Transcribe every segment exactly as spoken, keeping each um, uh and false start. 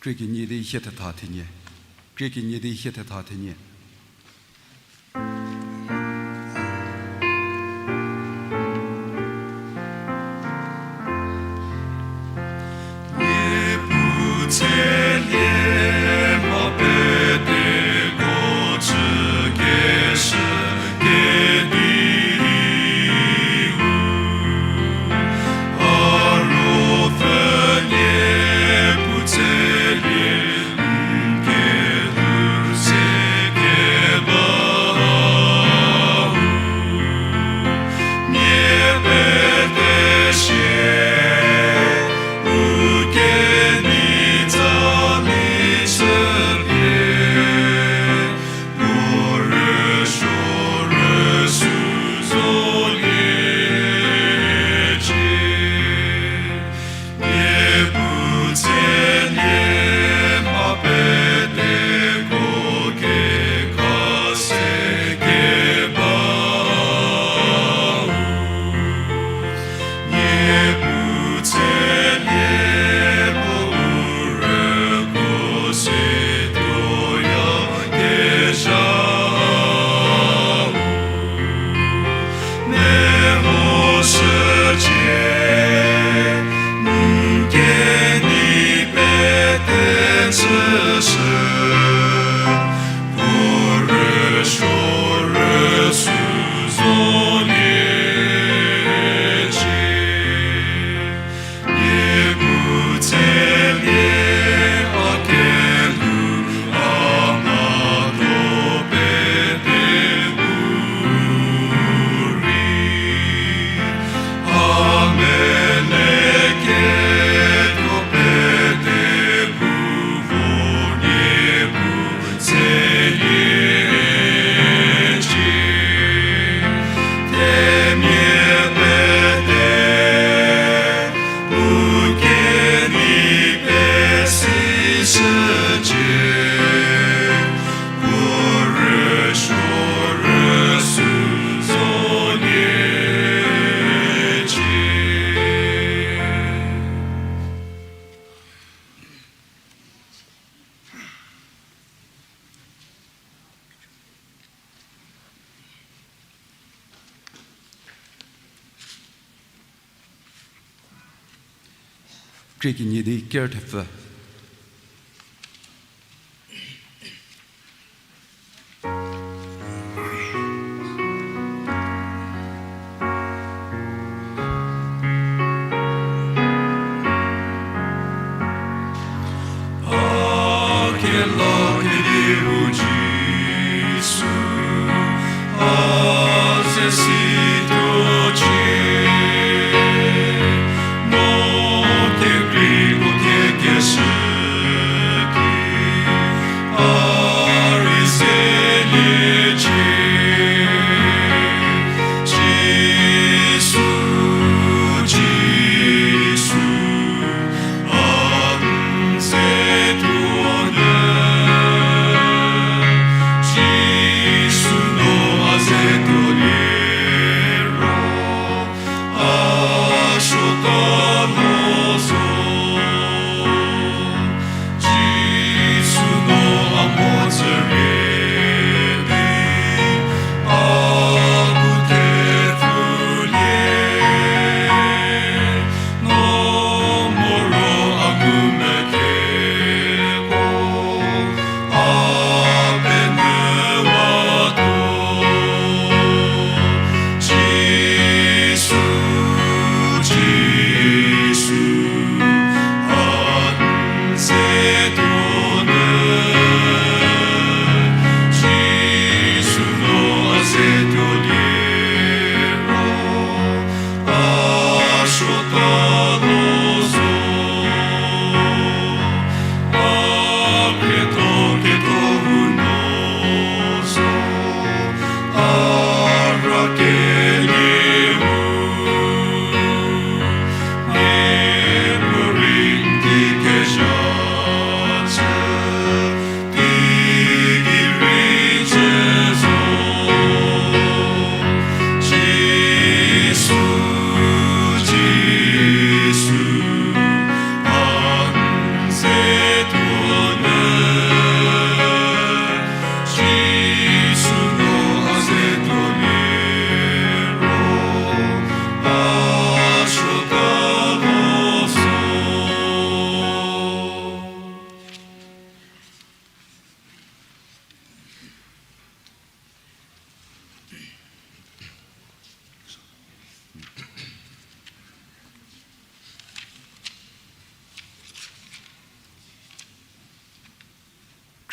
Krie kenie di hie thetha thenie. Krie kenie di hie thetha thenie. Niepuu tselie ma peteko chükeshü kediu. A ruopfü Niepuu tselie n kelhou se kebau. Nie pete sie u kenei tsali shüpie, puo rüsuo rüsu zoliecie. Niepuu tselie ma peteko kekase kebau. Niepuu tselie puo u rüko se tuoyakezhau. Mehoshücie, n kenei pete chüshü, puo rüsuo rüsu zoliecie. Niepuu tselie a kelhou a mhatho pete bu rei. A menei keko pete bu vo Niepuu tselie cie. Themia pete u kenei pesishücie, puo rüsuo rüsu zoliecie. Krie kenie di ker thepfü. A kelakelieu Jisu, a ze situocie, no kekreiko kekeshü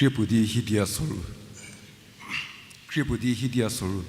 Krie puo di hidia soru. Krie puo di hidia soru.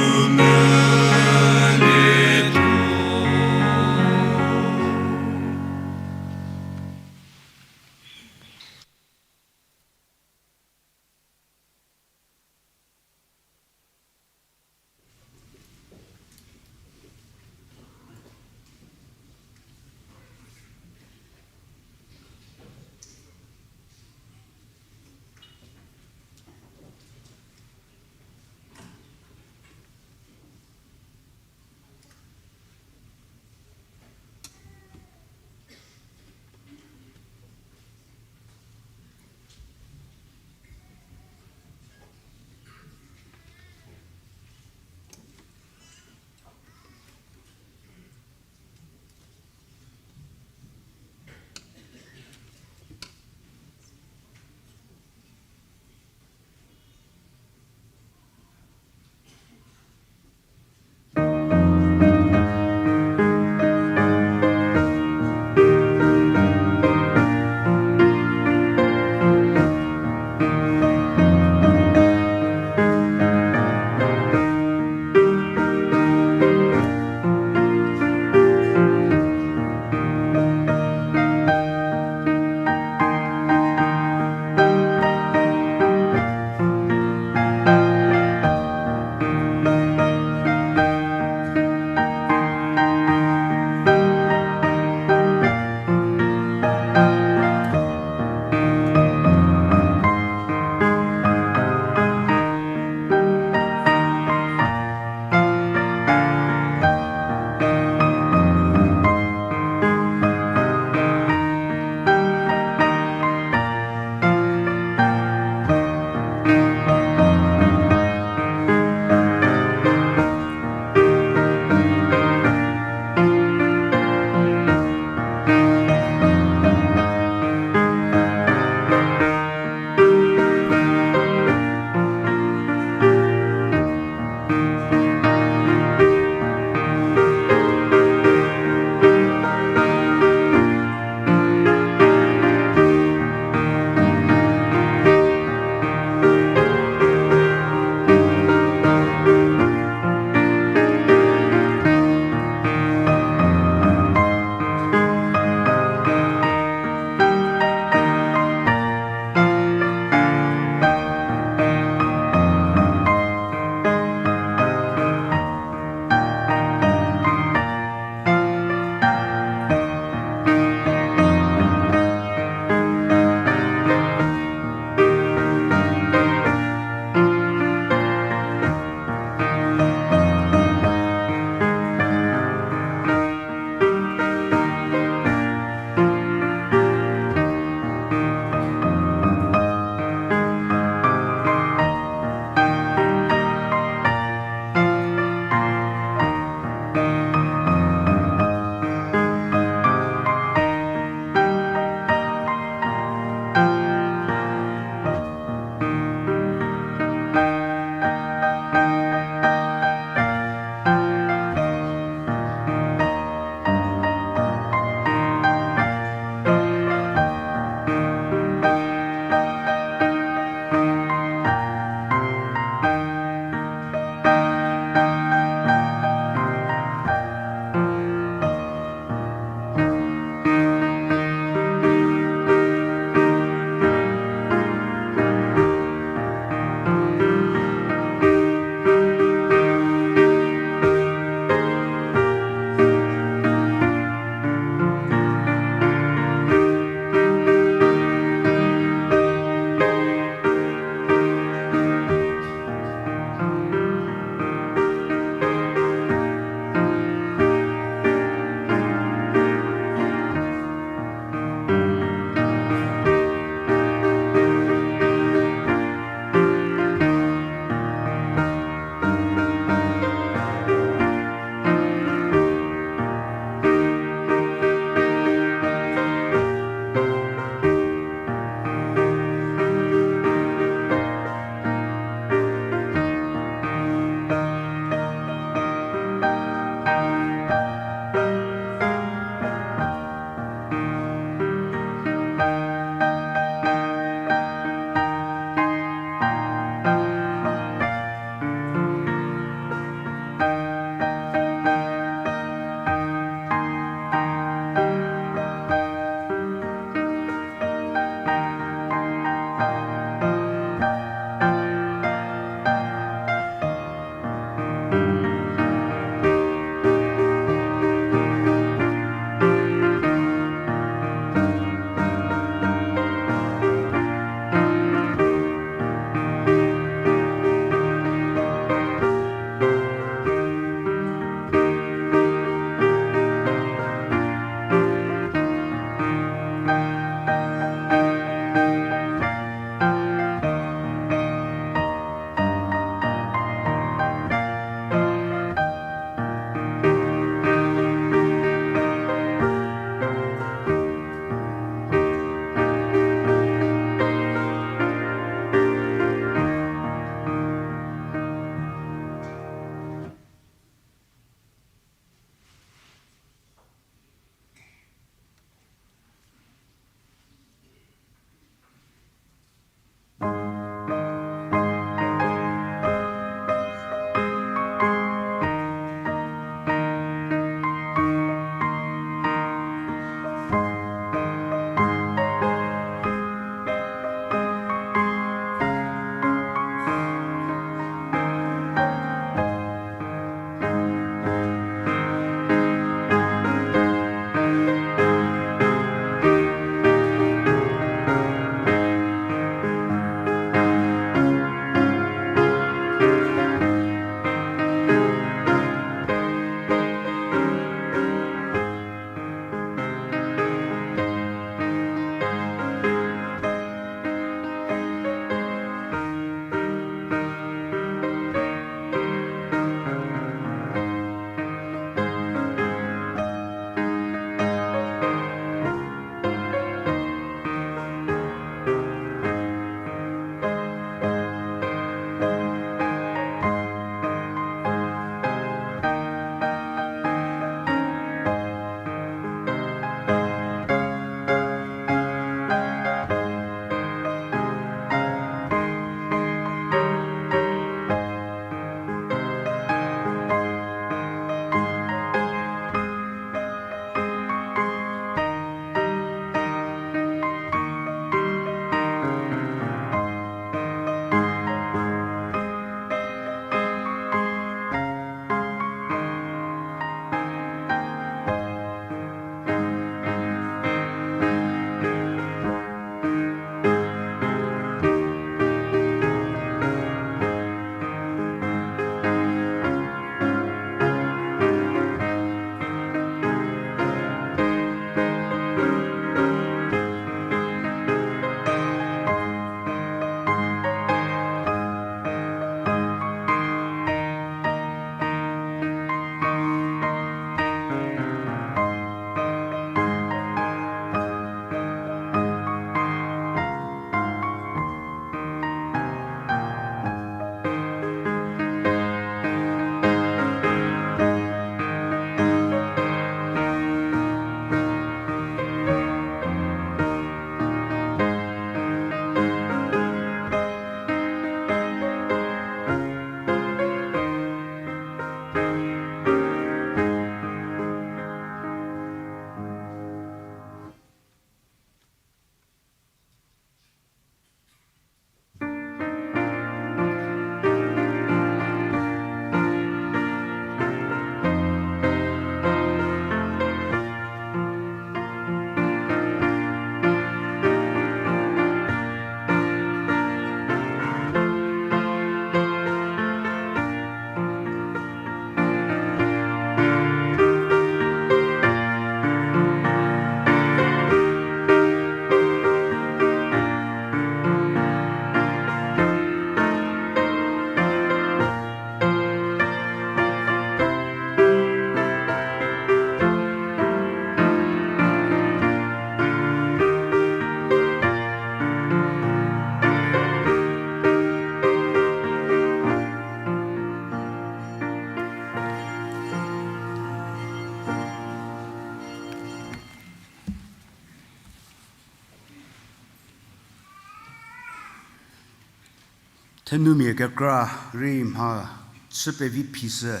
Thenumia kekra rei mha chü pevi phishü,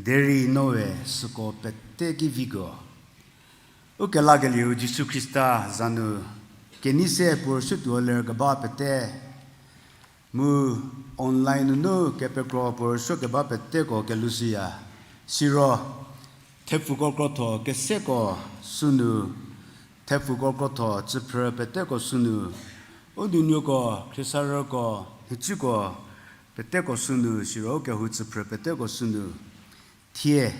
derei noe süko pete ki viko. Ukelakelieu Jisu Khrista za nu kenei se puo rüsuotuo ler keba pete, mu online nunu kepekro puo rüsuo keba peteko kelushüya. Siro, thepfuko krotho keseko sünu, thepfuko krotho tsüphrü peteko sünu, u nuonuoko, khriesarüko, nhicuko peteko sünu, siro u kehou tsüphrü peteko sünu, thie,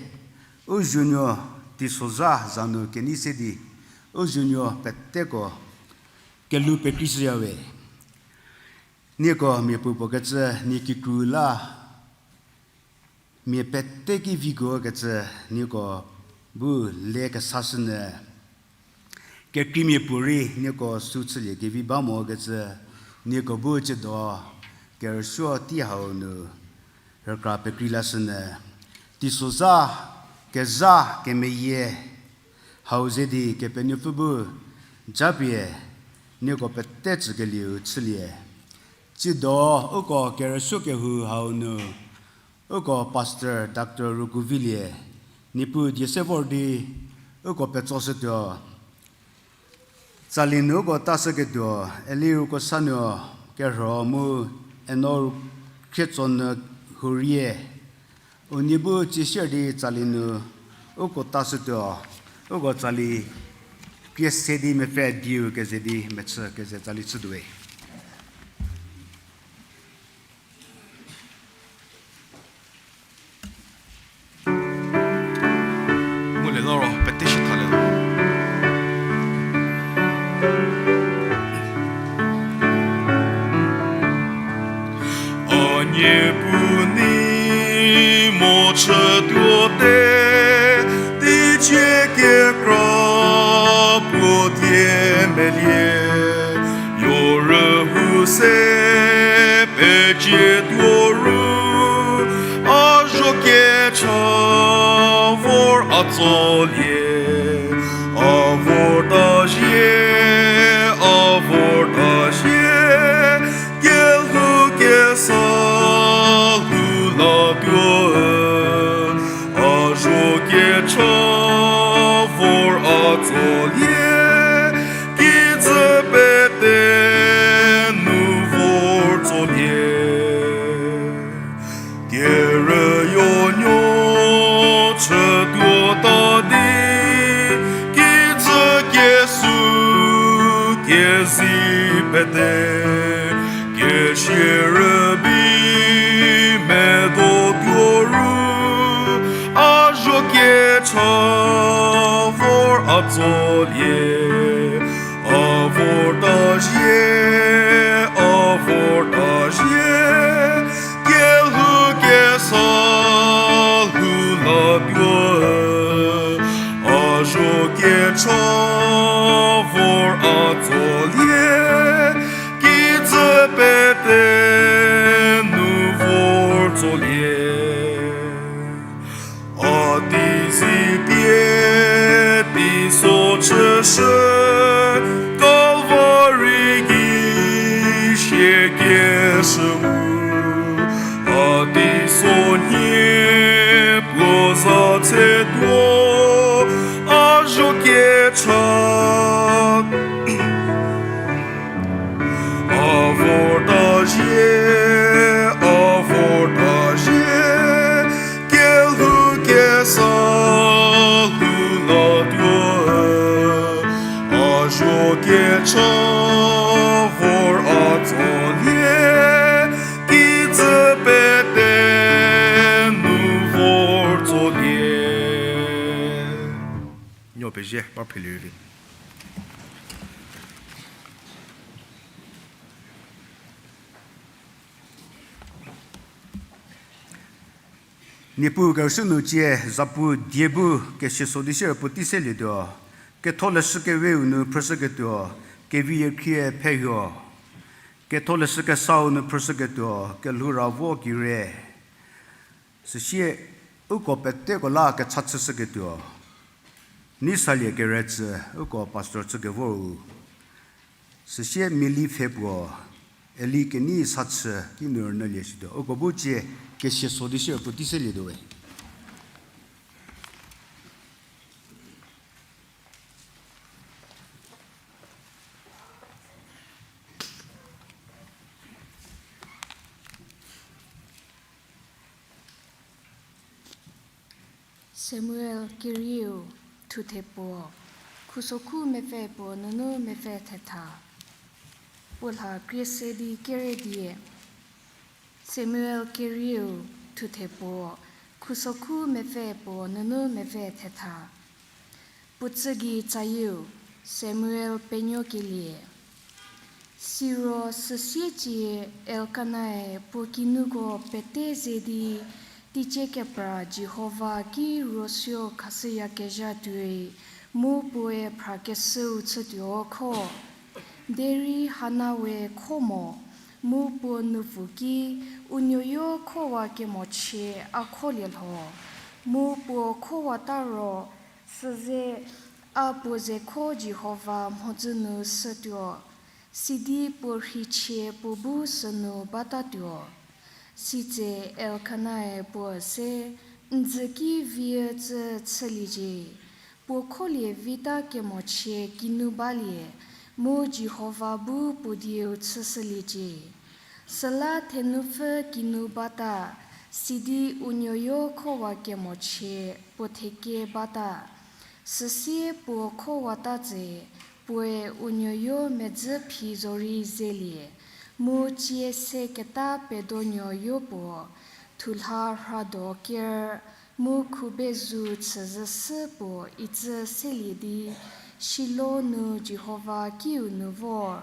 u zuonuo teisozha za nu kenei se di, u zuonuo peteko kelhou pekreishüyawe. Nieko mia puo puo kecü nie kikru la, mia pete ki viko kecü nieko bu le kesashünyü. Kekreimia puorei nieko sü chülie kevi ba mo kecü nieko bu tsiedo kerüsuo tei hau nu rükra pekrei lashünyü. Teisozha, kezha, kemeyie hau ze di Kepenuopfü bu japie nieko pete tsükelieu chülie. Tsiedo uko kerüsuo kehou hau nu uko Pastor Doctor Rukuvilie, Niepuu die se vor di uko petsoshütuo. Tsali nu uko tashüketuo, Eli Rukosanuo kerho mu Eno Khrietsonyü Hurie, unie bu tsiesier di tsali nu uko tashütuo, uko tsali krie se di mepfü dieu keze di mechü keze tsali chütuowe. Mu le loro pete shi tha le. A Niepuu, nei mo chütuote, teicie kekra puo die melie, yo rühou se pecietuo ru, a zho kecha vor a tsolie, a vorta zie, a vorta zie, kelhou kesa lhou latuo, a zho kecha vor a tsolie, kijü pete nu vor tsolie. Kerüyo nuo chütuota di, kijü kesu kezi pete, kesie rübei medotuo ru, a zho kecha vor a tsolie, a vorta zie, a vorta zie, kelhou kesa lhou latuo, a zho kecha vor a tsolie, kijü pete nu vor tsolie. A di zi pie teiso chüshü, Kalvari gei sie keshü mu, a teiso nhie puo za tsetuo, a zho kecha, a vorta zie, a vorta zie, kelhou kesa lhou latuo, a zho kecha vor a tsolie, kijü pete nu vor tsolie. Nuo pezie, ba phelie rei. Niepuu kerüsuo nu tsie zapu die bu kesieso di sier puotei selietuo, ketholeshü keweu nu phrüshüketuo, kevi yekhrie phehuo, ketholeshü kesau nu phrüshüketuo, kelhou ra vo kire. Süsie uko peteko la kecha chüshüketuo, nei salie keretsü uko pastor chükevoru. Süsie miali pfhe puo, Eli kenei sa chü ki nu rünyülie shituo. Uko bu cie kesia so di shie puotei selietuo we. Samuel kerieu, thuthe puo, khusokhu mepfü puo nunu mepfü thetha. Puo lha krie se di kere die. Samuel kerieu, thuthe puo, khusokhu mepfü puo nunu mepfü thetha. Puo tsü gei tsayieu, Samuel penuokelie. Siro süsie cie Elkanae puo kinuko pete ze di, teicie kepra Jihova ki ruosuo khashüyakezha tuoi, mu puoe phrakeshüu chütuo kho. Derei Hana we kho mo, mu puo nupfu ki, u nuoyo khowa kemochie a kholie lho, mu puo khowata ro, süze a puo ze kho Jihova mhodzü nu shütuo, sidi puo rheichie puo bu sünu batatuo. Sitse Elkanae puo se, n dzü ki vie tsü chüliecie, puo kholie vita kemochie kinu balie, mu Jihova bu puo dieu chüshüliecie. Süla thenupfü kinu bata, sidi u nuoyo khowa kemochie puo theke bata. Süsie puo khowata tse, puoe u nuoyo medzü phi zorei zelie, mu cie se keta pedonuo yopuo, thulha rhado ker, mu khubezu chüzhüshü puo icü selie di, Shilo nu Jihova kiu nu vor.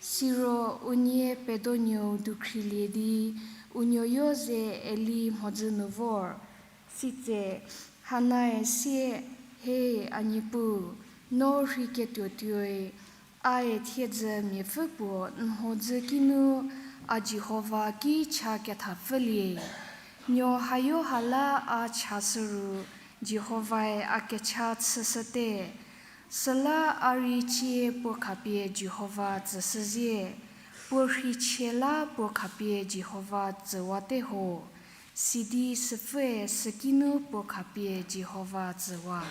Siro unie pedonuou dukhrilie di, u nuoyo ze Eli mhodzü nu vor. Sitse Hanae sie, He, a Niepuu, no rheiketuo tuoi, ae thiedzü miapfü puo n mhodzü kinu a Jihova ki cha kethapfülie. Nuo hayo ha la a chashü ru, Jihovae a kecha chüshüte. Süla a rei cie puo khapie Jihova tsüshüzie, puo rheichie la puo khapie Jihova tsüwate ho. Sidi süpfüe sükinu puo khapie Jihova tsüwa.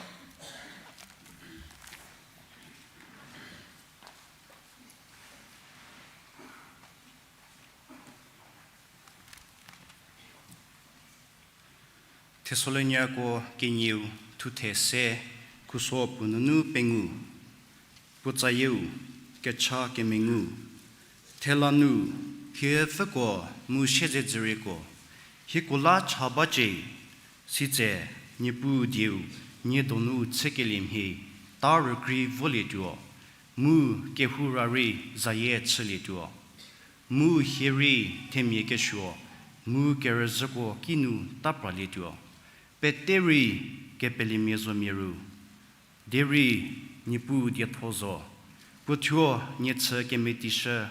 Thesaloniako kenieu, thuthe se, khuso puo nunu pengou. Puo tsayieu, kecha kemengu. Thela nu, hiepfüko mu siezedzürieko, hieko la cha bacie, sitse Niepuu dieu nie donu chükelie mhie ta rükrie volietuo, mu kehou ra rei zayie chülietuo, mu hie rei themia kesuo, mu kerüzhüko kinu ta pralietuo. Pete rei kepelemia zomia ru, derei Niepuu dietho zo, puo thuo nie chü kemetishü,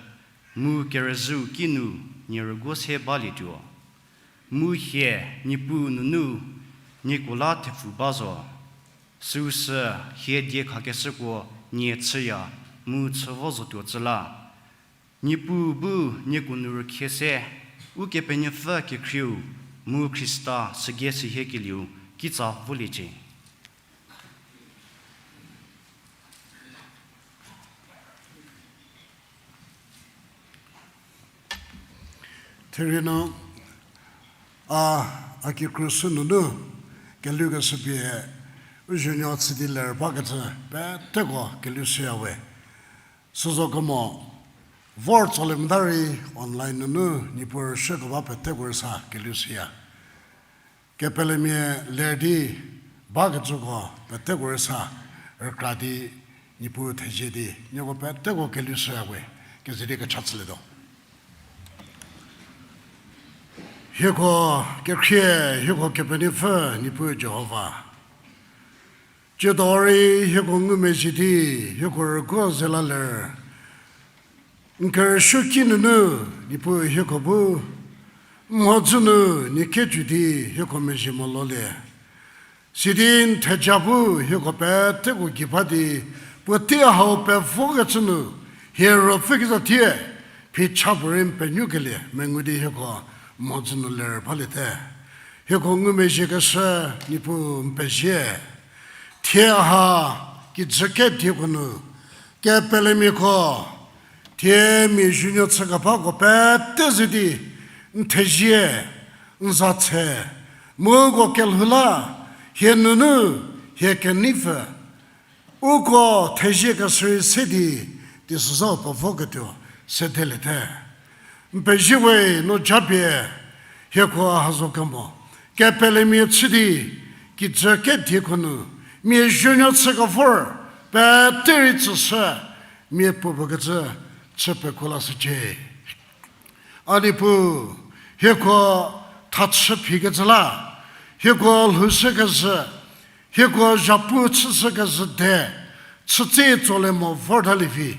mu kerüzhüu kinu nie rüguo se balietuo. Mu hie Niepuu nunu nieko la thepfu ba zo, süu sü hie diekhakeshüko nie chüya mu chü vo zotuo cü la. Niepuu bu nieko nu rükhie se, Ukepenuopfü kekhrieu, mu Khrista sügie sühiekelieu kitsa voliecie. Therie nu, a, a kikru sü nunu kelhukeshü pie u zuonuo chü di ler bakecü peteko kelhou shüya we. Süzo kemo vor tsolie mota rei online nunu Niepuu rüshükeba peteko rei sa kelhou shüya. Kepelemia ler di bakecüko peteko rei sa rükra di Niepuu thezie di nieko peteko kelhou shüya we, keze di kecha chülietuo. Hieko kekhrie, hieko Kepenuopfü Niepuu Jihova, tsiedo rei hieko ngumezhie di hieko rüguo ze la ler. N kerüsuoki nunu Niepuu hieko bu n mhodzü nu nie ketuo di hieko mezhie mololie. Sidi n theja bu hieko peteko gei ba di puotei hau pevokecü nu hie ruopfü kiza thie phicha puorei n penuokelie mengu di hieko mhodzü nu ler baliete. Hieko ngumezhiekeshü Niepuu n pezie. Thie ha kijü kedieko nu kepelemiako, thie mia zuonuo chükebako pete ze di n thezie, n za tse, mu uko kelhou la hie nunu hie keneipfü uko thezie keshürei se di, teisozhau pevoketuo sedeliete. N pezie we, no japie hieko ha zo kemo kepelemia chü di, kijü kedieko nu mia zuonuo chükevor pete rei tsüshü, miapuopuo kecü chü pekuo lashücie. A Niepuu, hieko thachü phikecü la, hieko lhoushükezhü, hieko zhapu chüshükezhü de, chütse tsolie mo vortalie vi,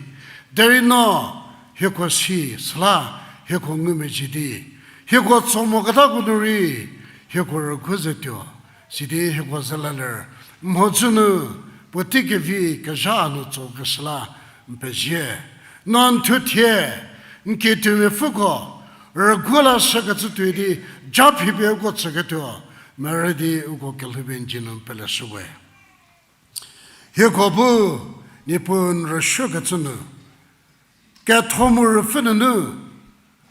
derei no hieko si, süla hieko ngumezhie di, hieko tso moketako nu rei hieko rüguo ze tuo, sidi hieko ze la ler, mhodzü nu puotei kevi kezha nu tsokeshü la n pezie. No n thuo thie n kituomiapfüko rüguo lashükecü tuoi di, ja phipie uko tsüketuo merü di uko kelhoupie n dzie nu n peleshü we. Hieko bu Niepuu n rüsuokecü nu, ketho mu rüpfü nunu,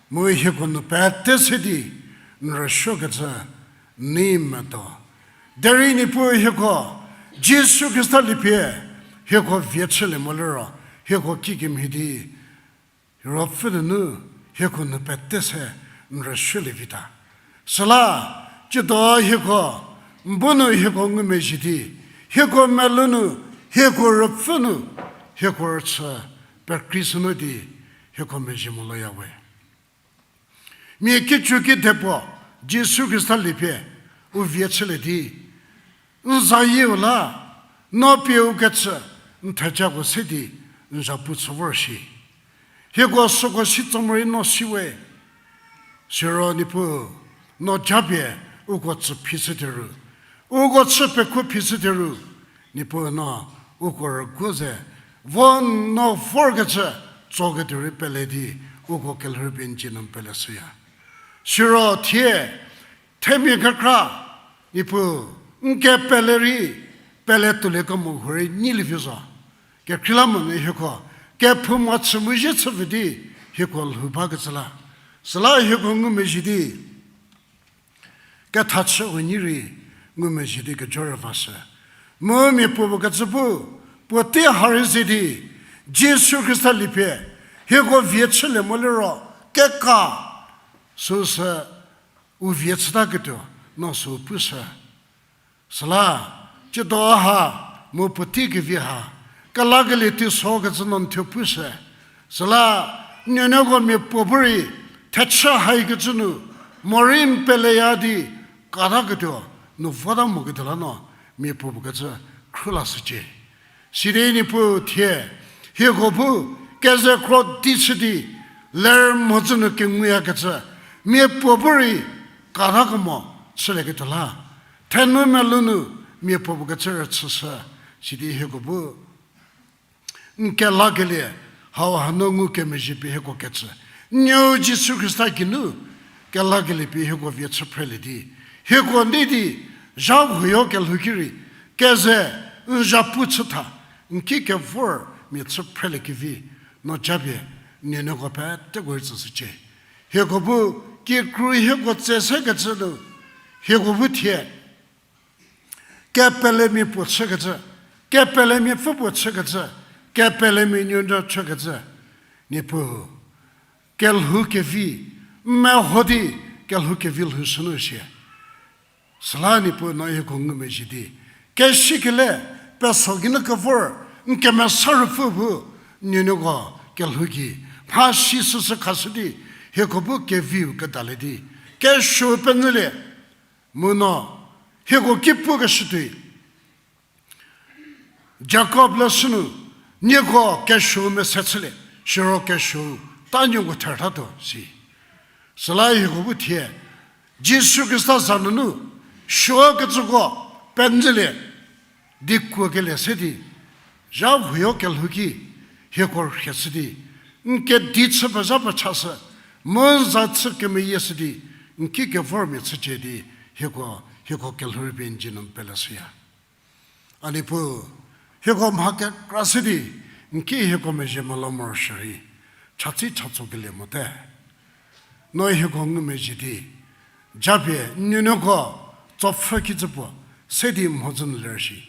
mu hieko nu pete se di n rüsuokecü n nei medo. Derei Niepuu hieko Jisu Khrista liepie hieko vie chülie mo liro, hieko kikemhie di ruopfü nunu hieko nu pete se n rüsuolie vita. Süla tsiedo hieko n bu nu hieko ngumezhie di, hieko melou nu, hieko ruopfü nu, hieko rüchü pekreishünu di hieko mezhie moluoya we. Mia kicü kidepuo Jisu Khrista liepie u vie chülie di, n zayieu la, no pie u kecü n thejako se di n zhapu chü vor shi. Hieko süko si tso morei no si we. Siro Niepuu, no japie uko tsü phichütie ru, uko chü pekuo phichütie ru, Niepuu no uko rüguo ze vo no vorkecü tsoketuo rei pele di uko kelhou pie n dzie nu peleshüya. Siro thie themia kekra, Niepuu, n kepele rei pele tuolie kemo huorei nyilie vi zo. Kekreilamonyü hieko kephouma chü mu zhie chüpfü di hieko lhou bakecü la, süla hieko ngumezhie di ketha chü huo nyi rei ngumezhie di kejo rüvashü. Mu miapuopuo kecü bu puotei ha rei ze di Jisu Khrista liepie hieko vie chülie mo liro keka süsü u vie chütaketuo no sü pushü. Süla tsiedo ha mu puotei kevi ha kelakelie teisokecü no n thuo pushü. Süla nuonuoko miapuo bu rei thechü haikecü nu morei n peleya di kataketuo nu vota moketuo la no miapuopuo kecü khrülashücie. Sidi Niepuu thie hieko bu keze kro di chü di ler mhodzü nu kenguyakecü miapuo bu rei kata kemo chülieketuo la, thenou melou nu miapuopuo kecü rüchüshü, sidi hieko bu n kelakelie hau hanu ngukemezhie pie hieko kecü, n nuou Jisu Khrista geinu kelakelie pie hieko vie chü phrelie di, hieko nei di zha huoyo kelhou ki rei keze n zhapu chütha, n ki kevor mia chü phreliekevi no japie n nuonuoko peteko rei tsüshücie. Hieko bu kikru hieko tse sekecü nu hieko bu thie kepelemia puo chükecü, kepelemia pfü puo chükecü, kepelemia nuonuo chükecü, Niepuu, kelhou kevi, meho di kelhou kevi lhoushünu shie. Süla Niepuu no hieko ngumezhie di, kesikele peso geinu kevor n kemesa ruopfü bu n nuonuoko kelhou gei mha si süsü khashü di, hieko bu keviu kedalie di kesuo penyülie. Mu no hieko ki pukeshü tuoi, Jakob leshü nu, nieko kesuo mese chülie, siro kesuo ta nieko thertatuo si. Süla hieko bu thie Jisu Khrista za nunu suokecüko penyülie di kuokelie se di, zha huoyo kelhou ki hieko rhieshü di N kedi chü pezha pechashü, mu n za chü kemeyie shü di, n ki kevormia chücie di, hieko, hieko kelhou rei pie n dzie nu n pele shüya. A Niepuu, hieko mha kekra se di, n ki hieko mezhie molo morosuo rei, chatsi chatso kelie mote. No hieko ngumezhie di, japie n nuonuoko tsopfü kicü puo se di mhodzü nu ler shi.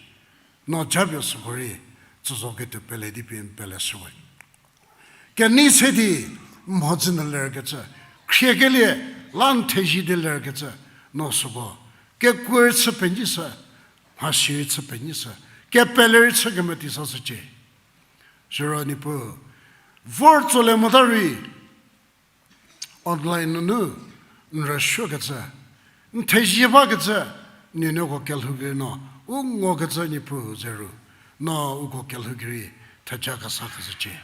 No japie süko rei tsüzo ketuo pele di pie n pele shüwe. Kenei se di mhodzü nu lerkecü, khriekelie la n thezie di lerkecü, no süko kekuo rei chü penyishü, mhasi rei chü penyishü, kepele rei chü kemeti sashücie. Siro Niepuu, vor tsolie mota rei, online nunu n rüsuokecü, n thezie bakecü, n nuonuoko kelhou gei no u ngokecü Niepuu zeru, no uko kelhou gei rei theja kesa keshücie.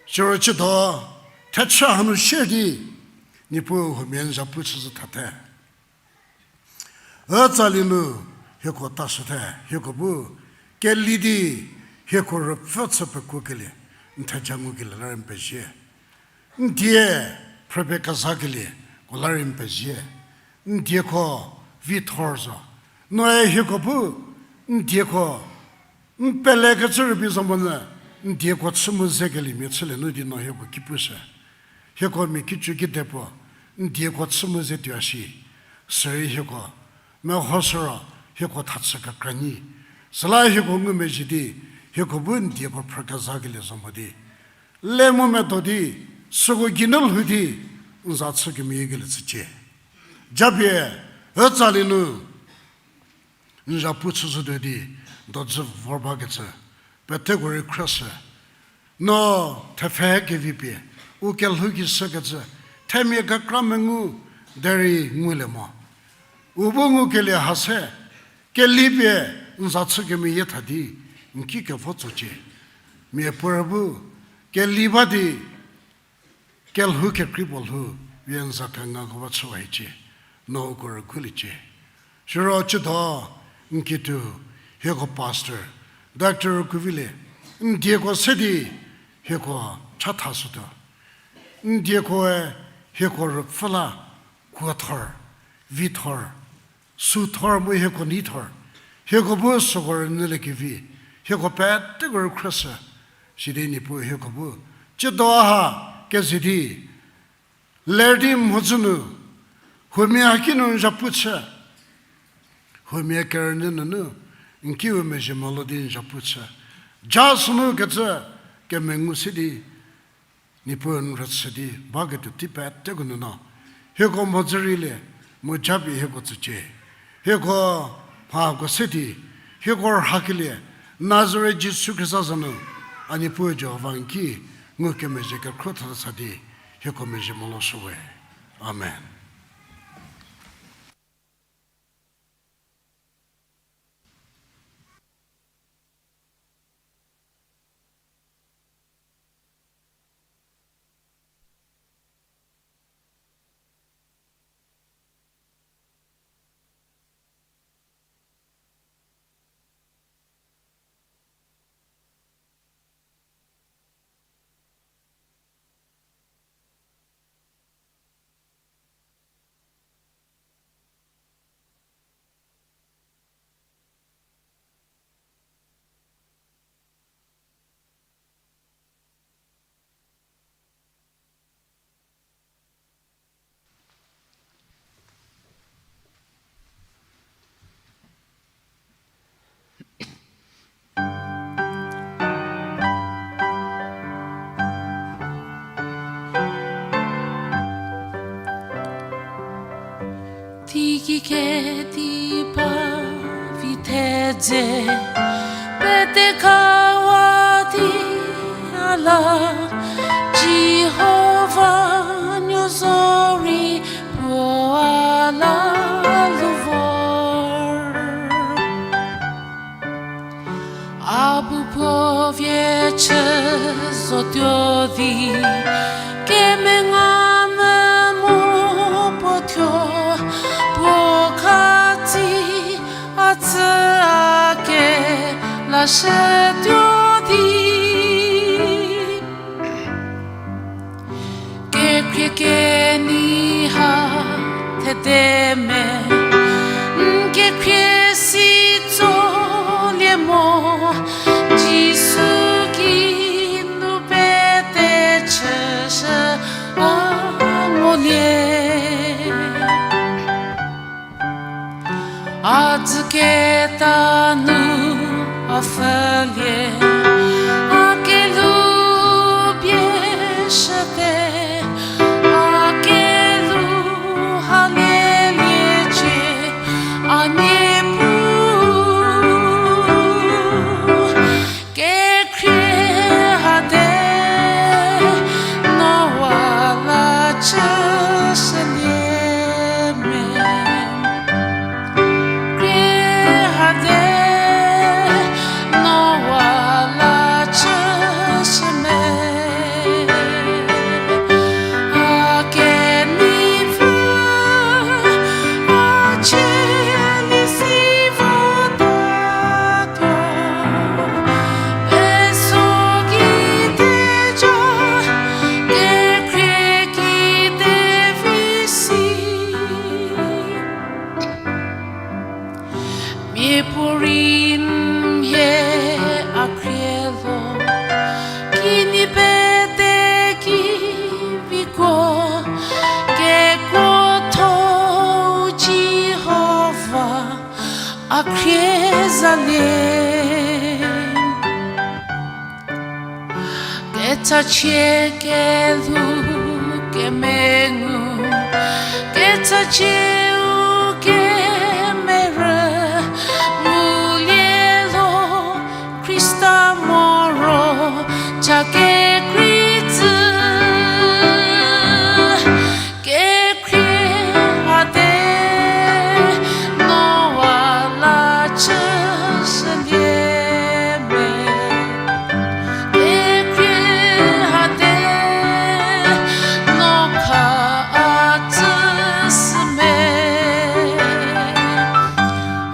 Siro ciedo, thechü hanu shie di, Niepuu huomia n zapu chüzhü thate. Ütsali nu hieko tashüte, hieko bu keli di hieko rüpfü chü pekuokelie, n theja ngukelie la rei n pezie. N die phrüpie kezakelieko la rei n pezie. N dieko vithor zo. Noe hieko bu n dieko n pelekecü rübei zo monyü, n dieko chü mu zekeliemia chülie nu di no hieko ki pushü. Hieko mia kicü kidepuo, n dieko chü mu ze tuo shi. Sirei hieko mehoshü ro, hieko thachü kekra nyi. Süla hieko ngumezhie di, hieko bu n dieko phrü kezakelie zo mo di, le mu medo di, süko geinu lhou di, n za chü kemeyiekelie chücie. Japie, ütsali nu n zapu chüzhütuo di, dojü vor bakecü peteko rei khrieshü. No thepfhe kevi pie u kelhou ki shükecü themia kekra mengu derei ngulie mo. U bu ngukelie ha se, keli pie n za chü kemeyie tha di, n ki kevo tsocie. Miapuorei bu keli ba di, kelhou kekrei puo lhou, vie n za kengako ba chüwa hiecie, no uko rüguliecie. Siro ciedo, n kituo, hieko pastor, Doctor Kuvilie, n dieko se di, hieko chathashütuo. N diekoe, hieko rüpfü la, kuothor, vithor, süthor mu hieko neithor, hieko bu süko rünyüliekevi, hieko peteko rei khrieshü, sidi Niepuu hieko bu ciedo ha keze di, ler di mhodzü nu, huomia haki nu n zapu chü, huomia kerünyü nunu, n kiu mezhie molo di n zapu chü, ja sünu kecü kemengu se di, Niepuu n rüchü di baketuo tei peteko nu no, hieko mhodzü rei lie, mu japie hieko tsücie. Hieko mhako se di, hieko rhakelie, Nazaret Jisu Khrista za nu, a Niepuu Jihova n ki ngukemezhie kekhruo tha sa di, hieko mezhie molo shüwe. Amen. Teiki kediba vi thedze, pete kawa di a la, Jihova nuo zorei puo a la lou vor. A bu puo vie chü zotuo di, kemenga memo puo thuo, puo khatsi a tsü a ke lashütuo di. A dzüketa nu a pfhülie, a kelhou pie shüte, a kelhou ha lieliecie, a Niepuu. Kekhrie hate, no wa la chüshülie me. Khrie hate, no wa la chüshü me. A kenei pfü, a cheli si votatuo, peso kiteja, kekhrie kite vi si. Miapuorei mhie a khrie lo, kinyi pete ki vikuo, kekuotho Jihova a khrie zalie. Kechachie kelhou kemengu, kechachie u kemerü, ngulie lo Khrista moro, cha kekrei tsü. Kekhrie hate, no wa la chüshülie me. Kekhrie hate, no kha a tsüshü me.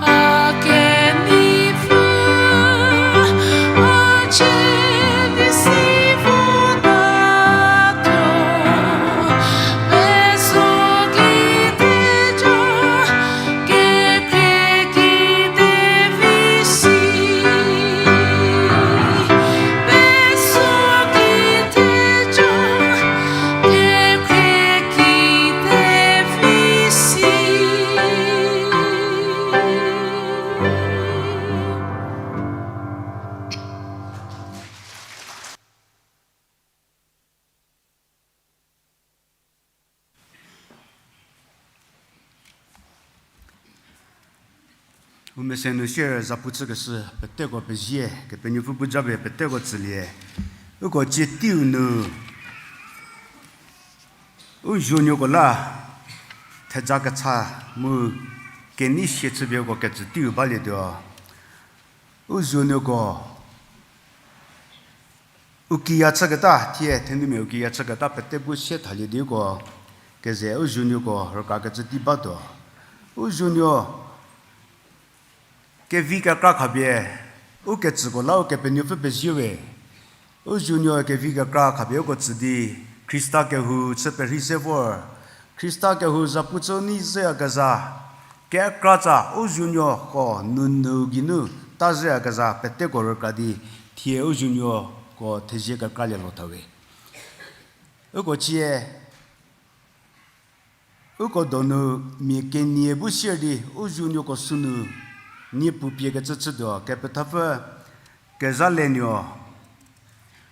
A kenei pfü, a cheli si votatuo, peso kiteja, kekhrie kite vi si. Peso kiteja, kekhrie kite vi si. U mese nu sier zapu chükeshü peteko pezie, Kepenuopfü bu japie peteko tsülie. Uko cie teiu nu u zuonuoko la theja kecha mu kenei sie chüpie uko kejü teiu balietuo. U zuonuoko u kiya chüketa, thie thenumia u kiya chüketa pete bu sie thalie di uko keze u zuonuoko rükrakecü tei batuo. U zuonuo kevi kekra khapie, u ketsüko la Ukepenuopfü pezie we. U zuonuo kevi kekra khapie uko tsü di, Khrista kehou chü perhei se vor, Khrista kehou zapu chü u nei zhüyakezha, kekratsa u zuonuoko nunu geinu ta zhüyakezha peteko rükra di, thie u zuonuoko thezie kekralie lho thawe. Uko cie uko donu mia kenie bu sier di u zuonuoko sünu niepu piekecü chütuo, kepethapfü Kezalenuo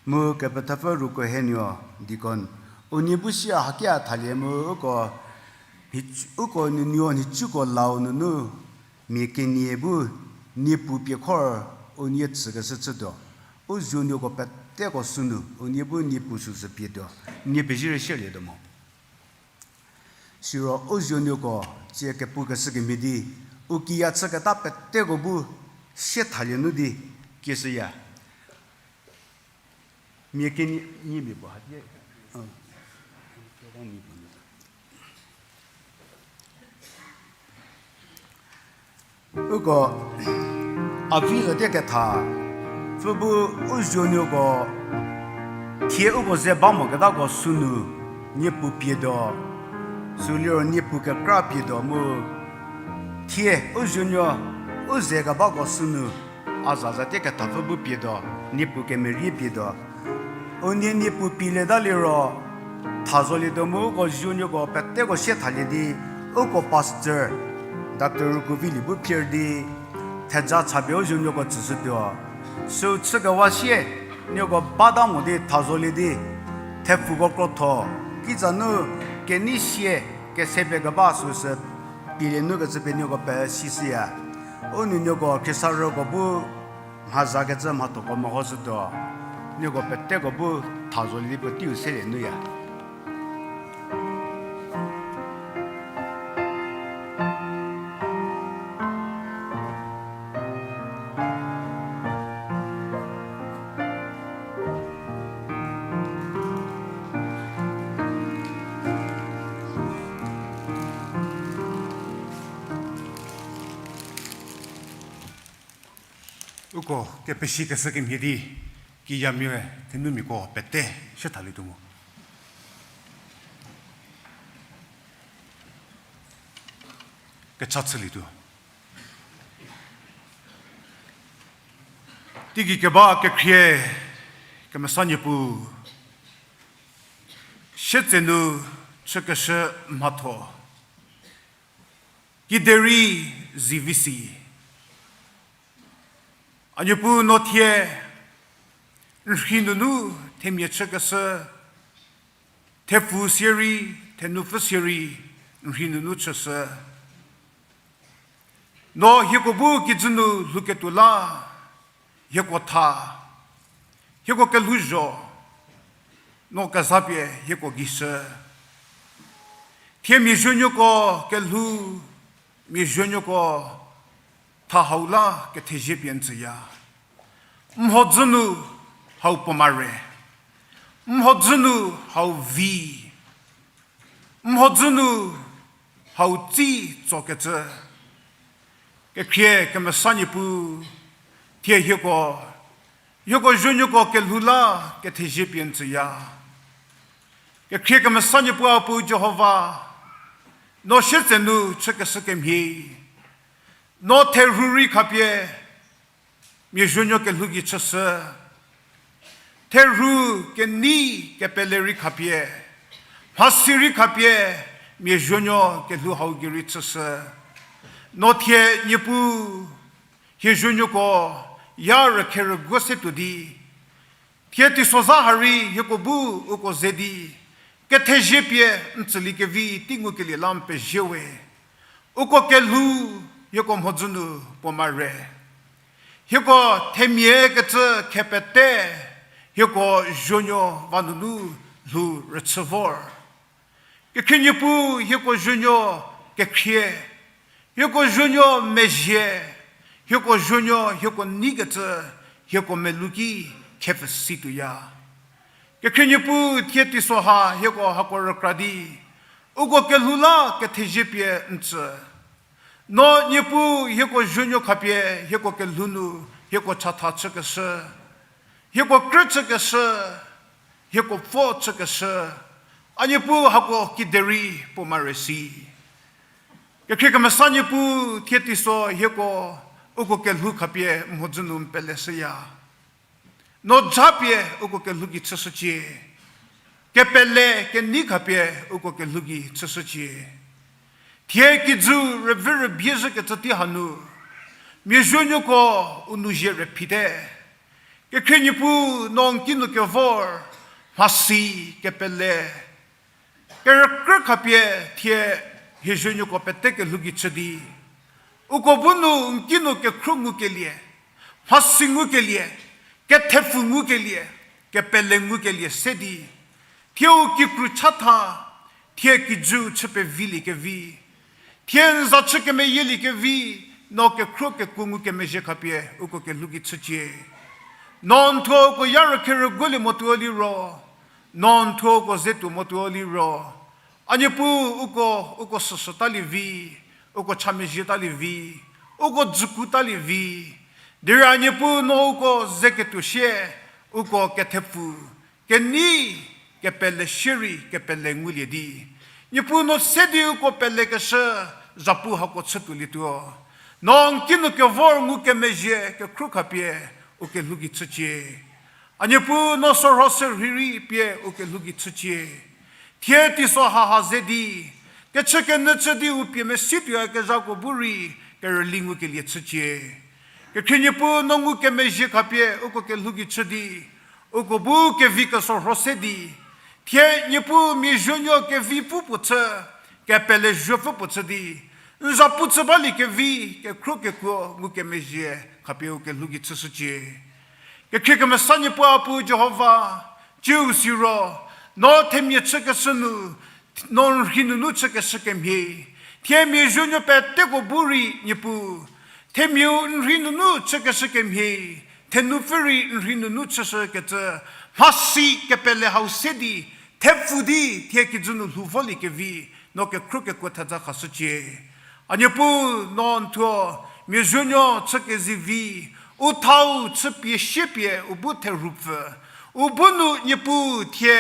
mu kepethapfü Rukohenuo deacon. Unie bu sier hakia thalie mu uko, uko nunuo nhicuko lau nunu mia kenie bu niepu pie khor unie tsükeshü chütuo. U zuonuoko peteko sünu unie bu niepu süsü pietuo. Nie pezie rei sierlietuo mo. Siro u zuonuoko cie kepukeshü kemhie di, u kiya chüketa peteko bu sie thalie nu di kieshüya. Mia kenie, niemia puo ha die. Uko a vi zo tie ketha, pfü bu u zuonuoko thie uko ze ba moketako sünu niepu pietuo, sü liro niepu kekra pietuo mu thie u zuonuo u ze kebako sünu a zaza tie kethapfü bu pietuo, niepu kemerie pietuo. Unie niepu pielieta liro, tha zolietuo mu uko zuonuoko peteko sie thalie di, uko pastor Doctor Rukuvilie bu phier di, theja chapie u zuonuoko tsüshütuo. Süu chükewa sie, nieko bata mo di tha zolie di, thepfuko krotho, kitsa nu kenei sie, kese pie keba süsü, pielie nu kecü pie nieko pesishüya. U nuonuoko khriesarüko bu, mhazakecü mhathoko mehoshütuo, nieko peteko bu tha zolie di puo teiu selie nuya. Uko kepesikeshü kemhie di, kiyamia thenumiako pete sie thalietuo mo. Kecha chülietuo. Teigei keba kekhrie kemesa Niepuu, sietsenu chükeshü mhatho, kiderei zivi si. A Niepuu no thie, n rhi nunu themia chükeshü, thepfu sierei, thenupfü sierei, n rhi nunu chüshü. No hieko bu kijü nu lhouketuo la, hieko tha, hieko kelhouzho, no kezapie hieko geishü. Thie mia zuonuoko kelhou, mia zuonuoko tha hau la kethezie pie n tsüya. Mhodzü nu hau puo mare. Mhodzü nu hau vi. Mhodzü nu hau tsi tsokecü. Kekhrie kemesa Niepuu, thie hieko, hieko zuonuoko kelhou la kethezie pie n tsüya. Kekhrie kemesa Niepuu a Puo Jihova, no sietsenu chükeshü kemhie, no therhu rei khapie, mia zuonuo kelhou gei chüshü. Therhu kenei kepele rei khapie, mhasi rei khapie, mia zuonuo kelhou hau gei rei chüshü. No thie Niepuu, hie zuonuoko ya rükherüguo se tuo di, thie teisozha ha rei hieko bu uko ze di, kethezie pie n tsüliekevi tei ngukelie la n pezie we. Uko kelhou, hieko mhodzü nu puo mare. Hieko themia kecü khepete, hieko zuonuo va nunu lhou rüchü vor. Kekhrie Niepuu hieko zuonuo kekhrie, hieko zuonuo mezhie, hieko zuonuo hieko neikecü, hieko melou ki khepfü si tuoya. Kekhrie Niepuu thie teiso ha hieko hako rükra di, uko kelhou la kethezie pie n tsü. No Niepuu hieko zuonuo khapie hieko kelhou nu, hieko chatha chükeshü, hieko krü chükeshü, hieko pfo chükeshü, a Niepuu hako kiderei puo mare si. Kekhrie kemesa Niepuu thie teiso hieko uko kelhou khapie mhodzü nu n peleshüya. No japie uko kelhou gei chüshücie. Kepele kenei khapie uko kelhou gei chüshücie. Thie kijü rüvü rübie zhükecü tei hanu, mia zuonuoko u nou zie rüphite. Kekhrie Niepuu no n kinu kevor, mhasi, kepele, kerükrü khapie thie hie zuonuoko pete kelhou gei chü di, uko bu nu n kinu kekhruo ngukelie, mhasi ngukelie, kethepfu ngukelie, kepele ngukelie se di, thie u kikru chatha, thie kijü chü peviliekevi, thie n za chü kemeyieliekevi, no kekhruo kekuo ngukemezhie khapie uko kelhou gei chücie. No n thuo uko ya rükherüguolie motuo liro, no n thuo uko ze tuo motuo liro, a Niepuu uko, uko süsütalie vi, uko chamezhietalie vi, uko dzükutalie vi. Derei a Niepuu no uko ze ketuo sie, uko kethepfu, kenei, kepele shierei kepele ngulie di, Niepuu no se di uko pelekeshü, zhapu hako chütuolietuo. No n kinu kevor ngukemezhie kekhruo khapie u kelhou gei chücie. A Niepuu no sorho sürhei rei pie u kelhou gei chücie. Thie teiso haha ze di, Kechükenyü chü di u pie mesi tuoyakezhako bu rei kerüli ngukelie chücie. Kekhrie Niepuu, no ngukemezhie khapie uko kelhou gei chü di, uko bu kevi kesorho se di, thie Niepuu mia zuonuo kevipfü puo chü, kepele zuopfü puo chü di, n za pu chü balie kevi, kekhro kekuo ngukemezhie khapie u kelhou gei chüshücie. Kekhrie kemesa Niepuu, a Puu Jihova, ciu siro, no themia chükeshü nu, no n rhei nunu chükeshü kemhie, thie mia zuonuo peteko bu rei Niepuu, themiau n rhei nunu chükeshü kemhie, thenupfü rei n rhei nunu chüshükecü, mhasi kepele hau se di, thepfu di thie kijü nu lhou volie kevi, no kekhro kekuo theza khashücie. A Niepuu, no n thuo mia zuonuo chükezivi, u thau chüpie siepie u bu therhupfü, u bu nu Niepuu thie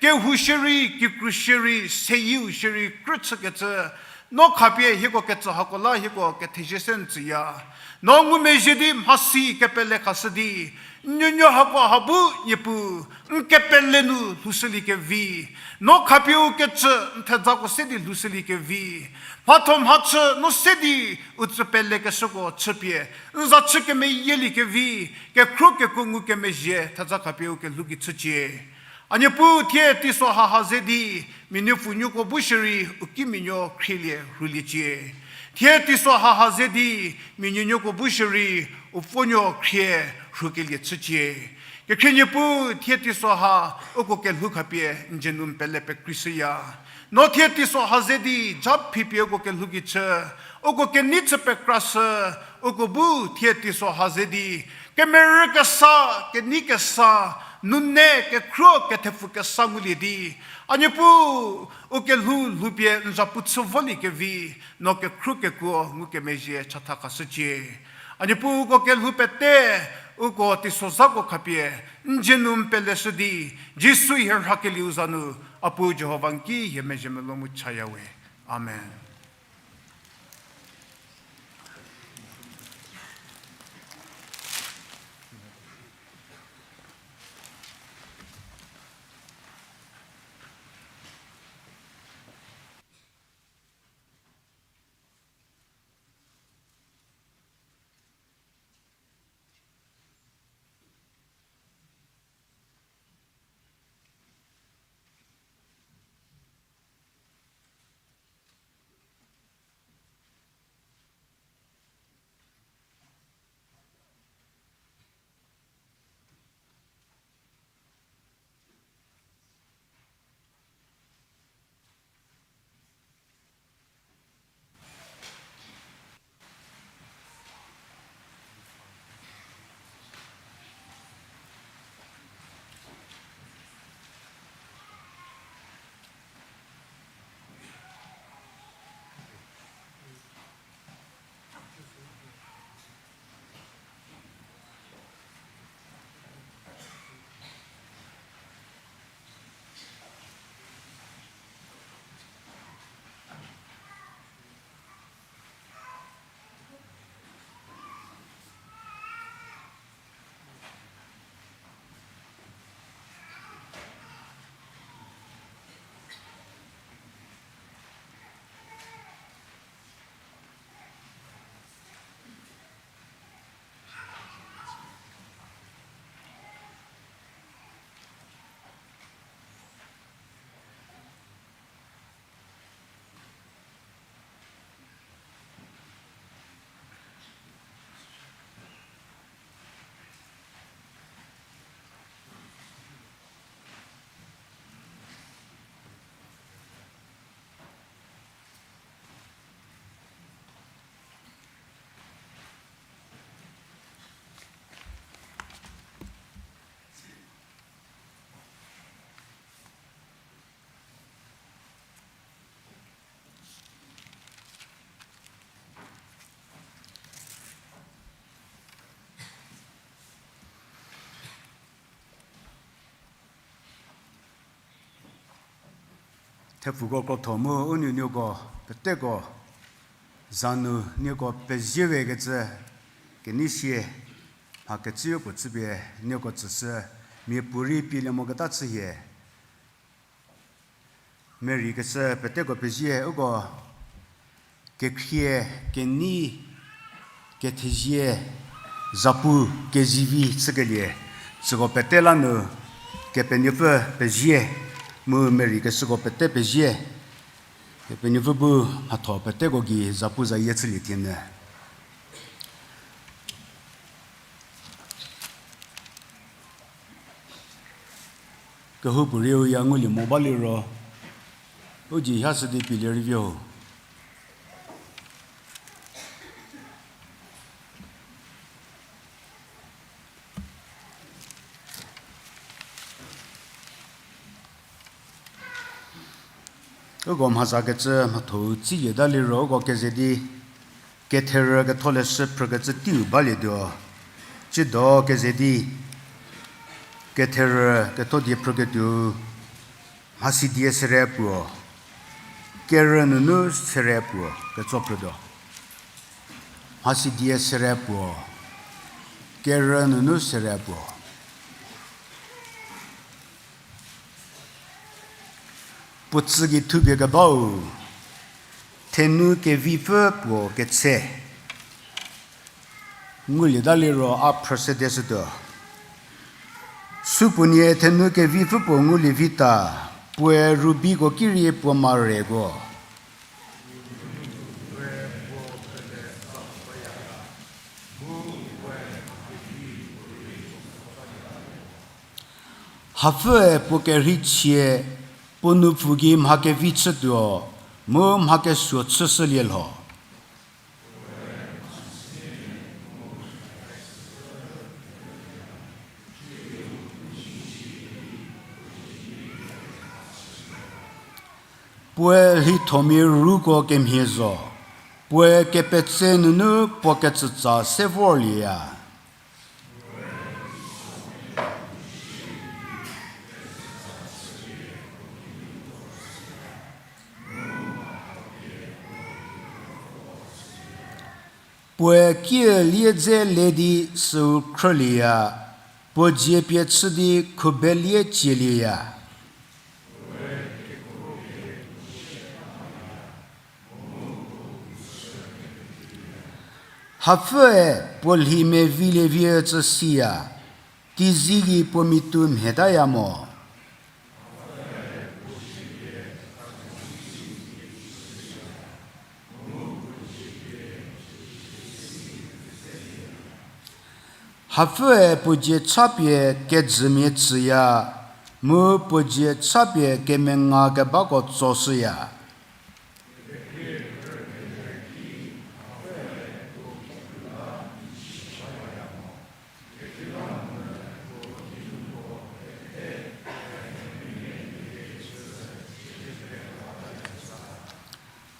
kehou shierei, kikru shierei, seyieu shierei krü chükecü, no khapie hieko ketsü hako la hieko kethezie se n tsüya. No ngumezhie di mhasi kepele khashü di, n nuonuo hako ha bu Niepuu, n kepele nu lhoushüliekevi, no khapie u kecü n thezako se di lhoushüliekevi, mhatho mhachü no se di u tsü pelekeshüko chüpie, n za chü kemeyieliekevi, kekhro kekuo ngukemezhie theza khapie u kelhou gei chücie. A Niepuu, thie teiso haha ze di, mia nuopfunuoko bu shierei, u kimianuo khrielie rhuliecie. Thie teiso haha ze di, mia nuonuoko bu shierei, u pfuonuo khrie rhukelie chücie. Kekhrie Niepuu, thie teiso ha uko kelhou khapie n dzie nu n pele pekreishüya. No thie teiso ha ze di ja phipie uko kelhou gei chü, uko kenei chü pekrashü, uko bu thie teiso ha ze di, kemerü kesa, kenei kesa, nune kekhro kethepfu kesa ngulie di, a Niepuu, u kelhou lhoupie n za pu chü voliekevi, no kekhro kekuo ngukemezhie chatha khashücie. A Niepuu, uko kelhou pete, uko teisozhako khapie n dzie nu n peleshü di, Jisu hie rhakelieu za nu, a Puu Jihova n ki hie mezhie melou mu chaya we. Amen. Thepfuko krotho mu u nuonuoko peteko za nu nieko pezie we kecü kenei sie mha kecüyo puo chüpie nieko tsüshü, miapuorei pielie moketa chühie. Merei kecü peteko pezie, uko kekhrie, kenei, kethezie, zapu, kezivi chükelie, süko pete la nu, Kepenuopfü pezie, mu merei kecüko pete pezie, Kepenuopfü bu mhatho peteko gei zapu zayie chülie thie nyü. Kehoupuorei u ya ngulie mo baliro, u dzie ha sü di pielie rei vi ho. Uko mhazakecü mhatho-u tsilieta liro uko keze di, ketherü ketholeshü phrükecü teiu balietuo. Tsiedo keze di, ketherü ketho die phrüketuou, Mhasidie sere puo, kerü nunu sere puo ketso phrütuo. Mhasidie sere puo, kerü nunu sere puo. Puo tsü gei thupie kebau, thenu kevipfü puo ketse. Ngulieta liro a phrü sedeshütuo. Supuonie thenu kevipfü puo ngulie vita, puoe rubiko ki rei puo mareko. Hapfüe puo kerhei chie, puo nupfu gei mha kevi chütuo, mu mha kesuo chüshülie lho. Puoe lhithomia ruko kemhie zo, puoe kepetse nunu puo ketsütsa se vorlieya. Puoe kiülie dze le di süu khrülieya, puo dzie pie chü di khubelie cielieya. Hapfüe puo lhi mevilie vie tsü siya, teizie gei puo mitu mhetaya mo. Hapfüe puo dzie chapie kejümia tsüya, mu puo dzie chapie kemenga kebako tsoshüya.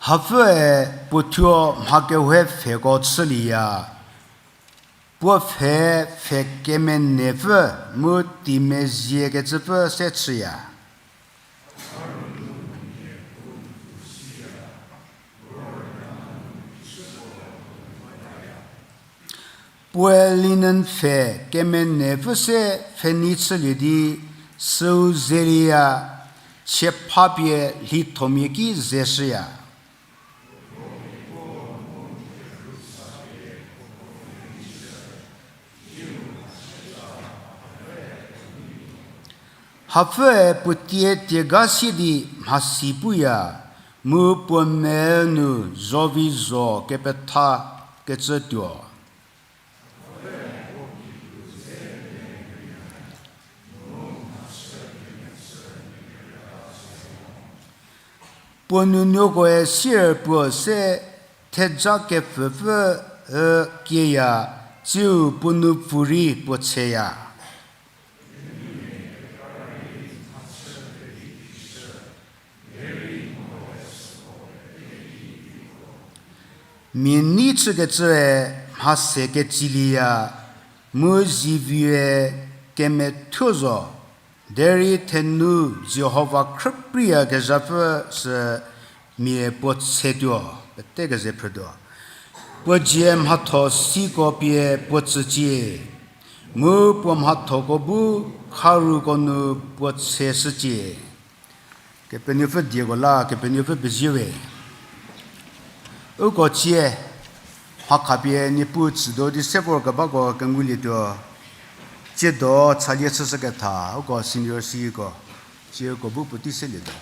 Hapfüe puo thuo mha kehoue pfheko chülieya, puo pfhe pfhe kemenepfü mu teimeziekecüpfü se chüya. Puoe linen pfhe kemenepfü se pfhenei chülie di süu zelieya, chiephapie lhithomia ki zeshüya. Hapfüe puo tie tiega sie di mhasi puya, mu puo me nu zovi zo kepethakecü tuo. Puo nuonuokoe sier puo se theja kepfüpfü kieya, tsiu puo nupfu rei puo tseya. Mia nei chükecüe mhase kecilieya, mu ziviue kemethuo zo, derei thenu Jihova khrüpreiyakezhapfü sü mia puo tsetuo, pete keze phrütuo. Puo dzie mhatho siko pie puo tsücie, mu puo mhathoko bu kharuko nu puo tseshücie. Kepenuopfü dieko la, Kepenuopfü pezie we. Uko cie, mha khapie Niepuu tsüdo di se vorkebako kengulietuo, tsiedo chalie chüshüketha, uko senior C E ko, cie uko bu puotei selietuo.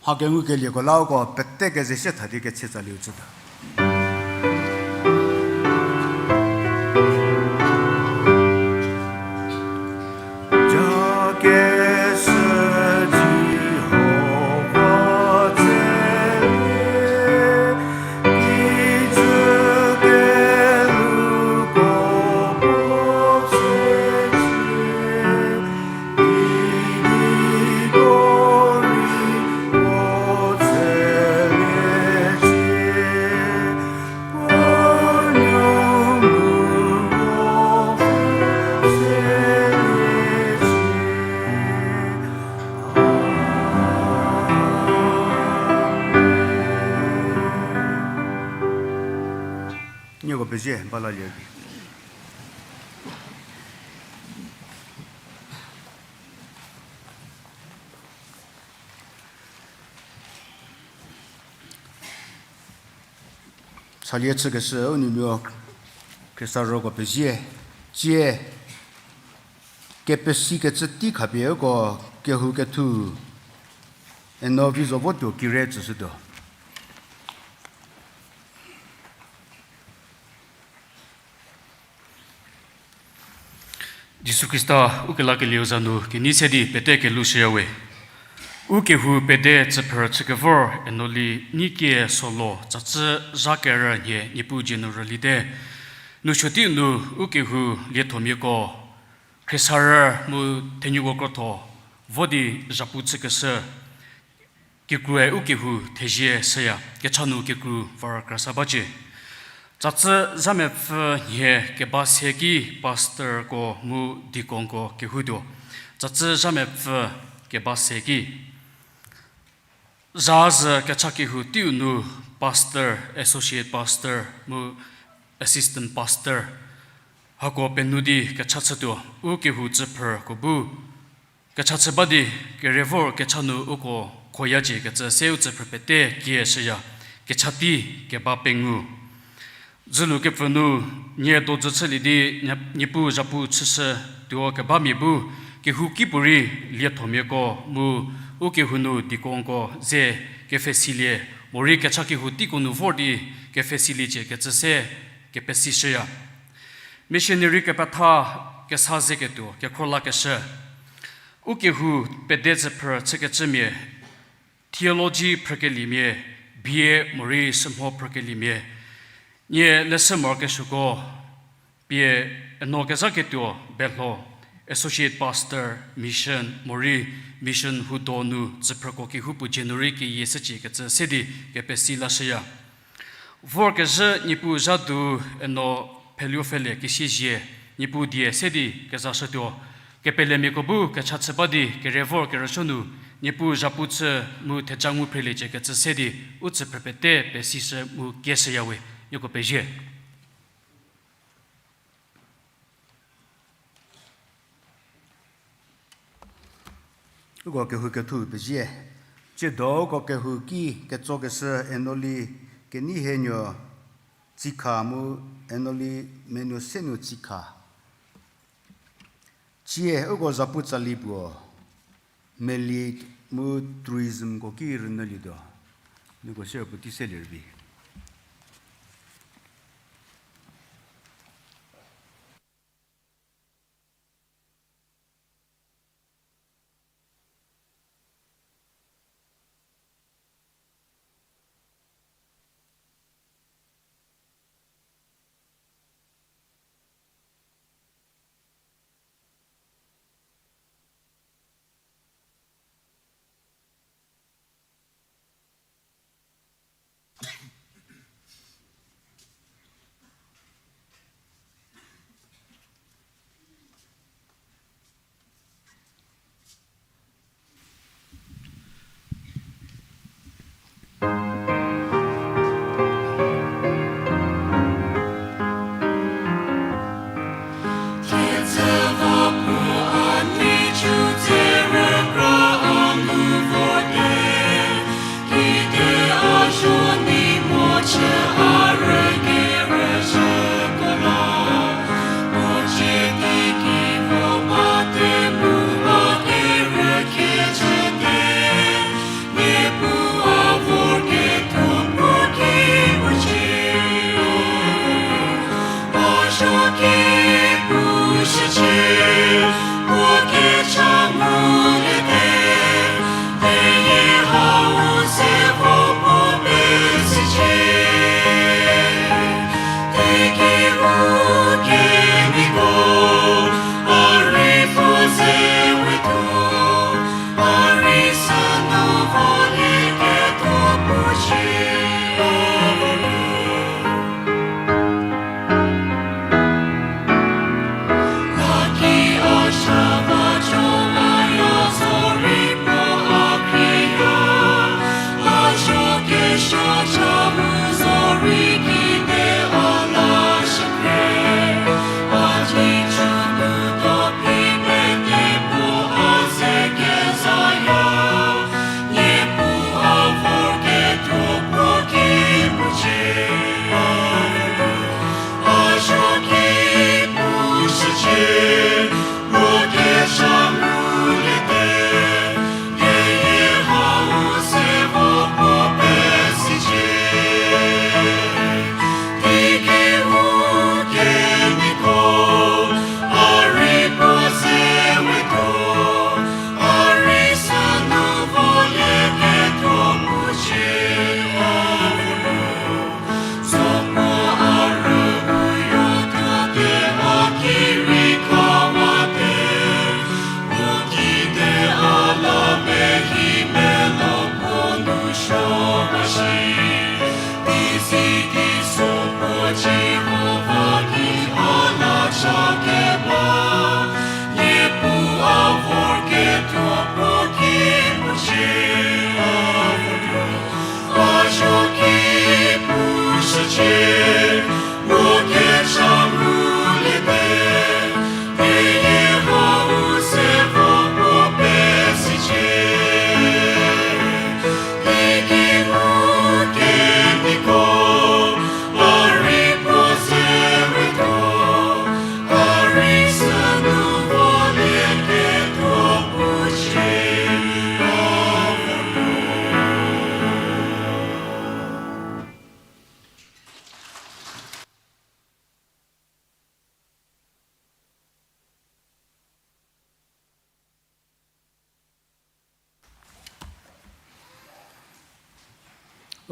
Mha kengukelieko la uko pete keze sie tha di ketse tsalieu chüta. Nieko pezie, ba lalie vi. Salie chükeshü u nuonuo Khrista roko pezie, tsie kepesikecü tei khapie uko kehou kethu eno vi zo votuo kire tsüshütuo. Jisu Khrista ukelakelieu za nu kenei se di pete kelhoushüyawe. Ukehou pede tsüphrü chükevor Enoli Nikie Solo, catsü zha kerü nhie Niepuu January lite. Nousuo teiu nu ukehou liethomiako, khriesarü mu thenuko krotho vo di zhapu chükeshü kikru-e ukehou thezie shüya, kecha nu kikru var krasa bacie. Catsü zha mepfü nhie keba se ki pastorko mu deaconko kehoutuo. Catsü zha mepfü keba se ki. Zha zü kecha kehou teiu nu pastor, associate pastor mu assistant pastor hako penuo di kecha chütuo, ukehou tsüphrüko bu kecha chü ba di, kere vor kecha nu uko khoyacie kecü seu tsüphrü pete kieshüya, kecha tei keba pengou. Dzülu kepfü nu, nie dojü chülie di, nie, Niepuu zhapu chüshütuo kebamia bu, kehouki puorei liethomiako mu ukehou nu deaconko ze kepfhesilie, morei kecha kehou teiko nu vor di kepfhesiliecie kecü se kepesishüya. Missionary kepetha kesa zeketuo kekhro lakeshü. Ukehou pede tsüphrü chükecümia, theology phrükeliemia, B A morei sümho phrükeliemia, nie leshü morokesuoko pie eno kezhaketuo belho, associate pastor, mission morei mission hudo nu tsüphrüko kehoupuo January keyie shücie kecü se di kepesi lashüya. Vorkezhü Niepuu zha du eno pheluo pfhelie kesiezie, Niepuu die se di kezashütuo. Kepelemiako bu kecha chü ba di kere vor kerüsuo nu Niepuu zhapu chü mu theja ngu phreliecie kecü se di u tsüphrü pete pesishü mu kieshüyawe. Nieko pezie. Uko kehou kethu pezie. Tsiedo uko kehou ki ketsokeshü Enoli Keneihenuo Tsikha mu Enoli Menuosenuo Tsikha. Tsie uko zhapu tsali puo, meli mu tourismko ki rünyülietuo. Nieko siro puotei selie rübei.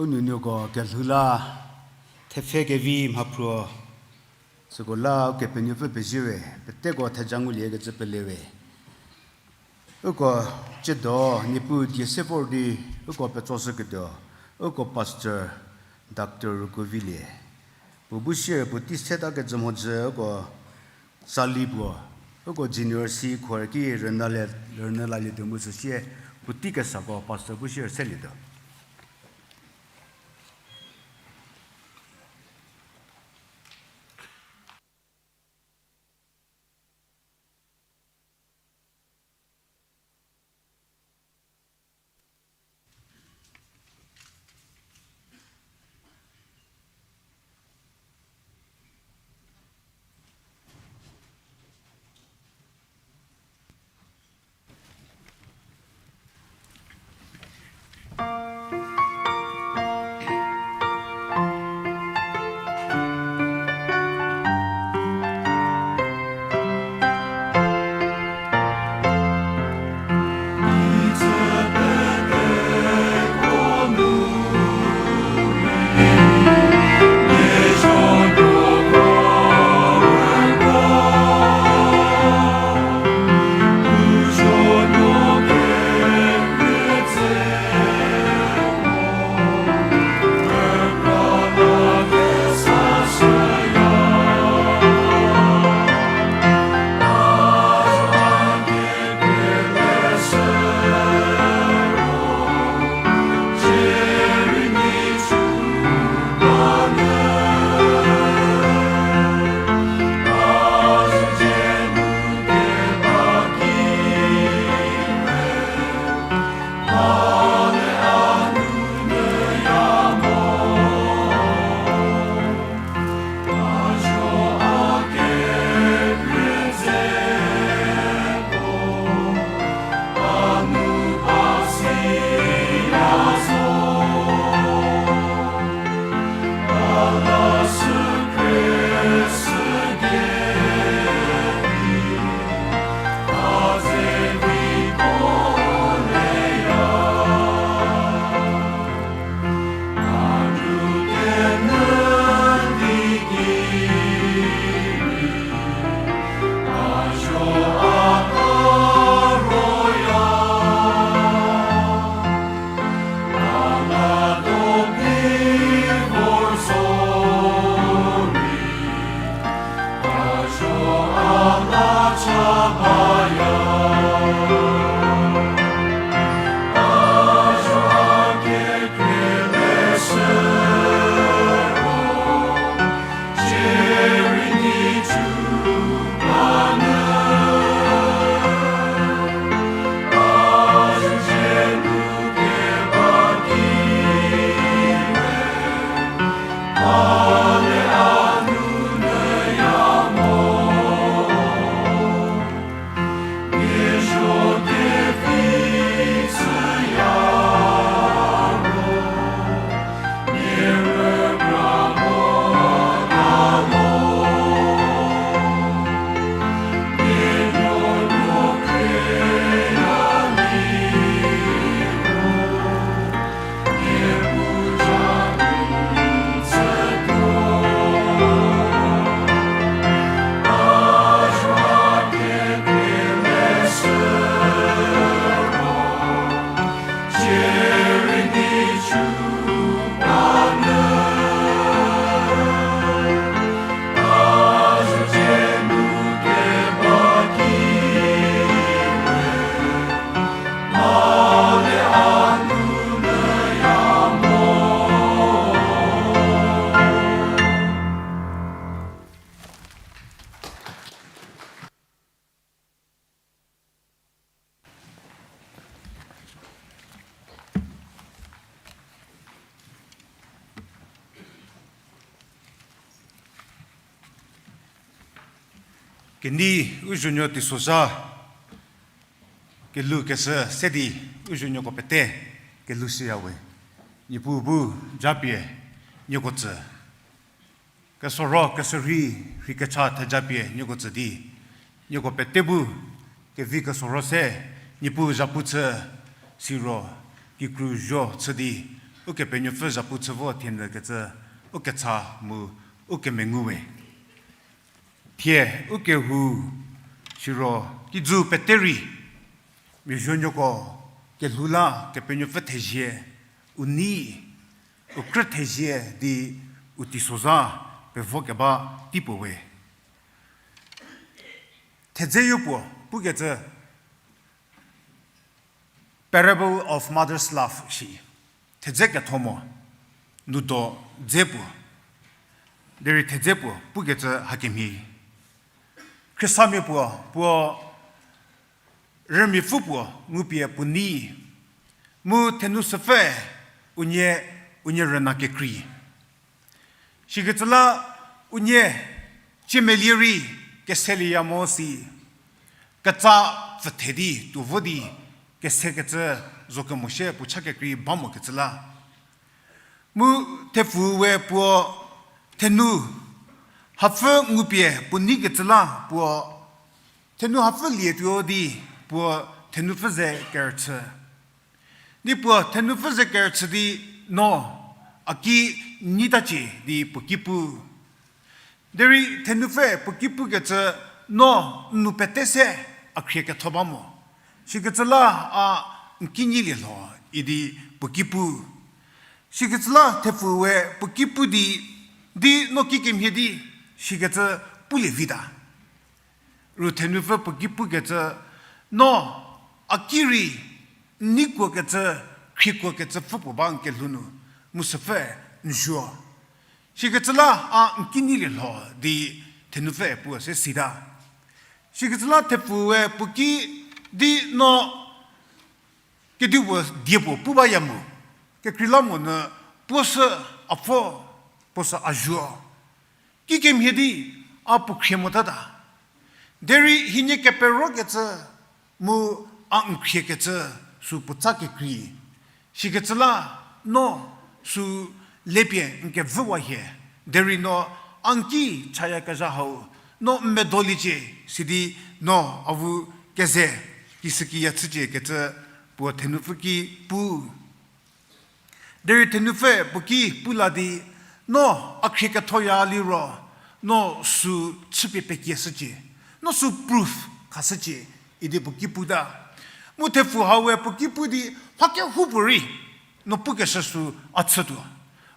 U nuonuoko kelhou la, thepfhe kevi mhaphruo, süko la Ukepenuopfü pezie we, peteko theja nguliekecü pele we. Uko tsiedo Niepuu die se vor di, uko petsoshüketuo, uko Pastor Doctor Rukuvilie. Puo bu sier puotei setakecü mhodzü uko tsali puo, uko Junior C choir ki rünyülie, rünyülalietuo mu süsie puotei kesako Pastor bu sier selietuo. Kenei u zuonuo teisozha kelhou keshü se di u zuonuoko pete kelhou shüya we. Niepuu bu japie nieko tsü. Kesoro, keserhi, rhei kecha thejapie nieko tsü di, nieko pete bu kevi kesoro se Niepuu zhapu chü, siro kikru zho chü di, Ukepenuopfü zhapu chü vo thienyü kecü, u kecha mu u kemengu we. Thie, u kehou, siro, kijü pete rei, miazuonuoko, kelhou la, Kepenuopfü thezie, u nei, u krü thezie di u teisozha, pevo keba teipuo we. Thedze yopuo, pukecü, Parable of Mother's Love shi. Thedze ketho mo, nudo dze puo. Derei thedze puo, pukecü hakemhie. Khristamia puo, puo rümiapfü puo, ngupie puo nei. Mu thenu süpfü, unie, unie rüna kekrei. Sikecü la unie, ciemelie rei, keselieya mo si, ketsa pfüthe di, tuo vo di, kesekecü zo kemo shie puo cha kekrei ba mokecü la. Mu thepfu we puo thenu hapfü ngupie puo neikecü la puo thenu hapfü lietuo di puo thenupfü ze kerüchü. Di puo thenupfü ze kerüchü di no a ki neitacie di puo ki pu. Derei thenupfüe puo ki pukecü no n nou pete se a khrie ketho ba mo. Sikecü la a n ki neilie lho idi puo ki pu. Sikecü la thepfu we puo ki pu di, di no kikemhie di, sikecü pulie vita. Ru thenupfü puo ki pukecü, no a ki rei n neikuokecü, khriekuokecü pfü puo ba n kelhou nu, mu süpfü n zuo. Sikecü la a n ki neilie lho di thenupfüe puo se sita. Sikecü la thepfu we puo ki di no kedipuo die puo pu baya mu, kekreilamonyü puo sü a pfo, puo sü a zuo. Kikemhie di a puo khrie motata. Derei hienie keperokecü mu a n khriekecü sü puotsa kekrei. Sikecü la no sü lepie n kevüwa hie. Derei no a n ki chayakezha hau, no n medoliecie, sidi no avu keze, kisükiya chücie kecü puo thenupfü ki pu. Derei thenupfü puo ki pu la di, no a khrie kethoya liro, no sü chüpie pekieshücie, no sü proof khashücie, idi puo ki puta. Mu thepfu hau we puo ki pu di, mha kehoupuorei no pukeshü sü a chütuo,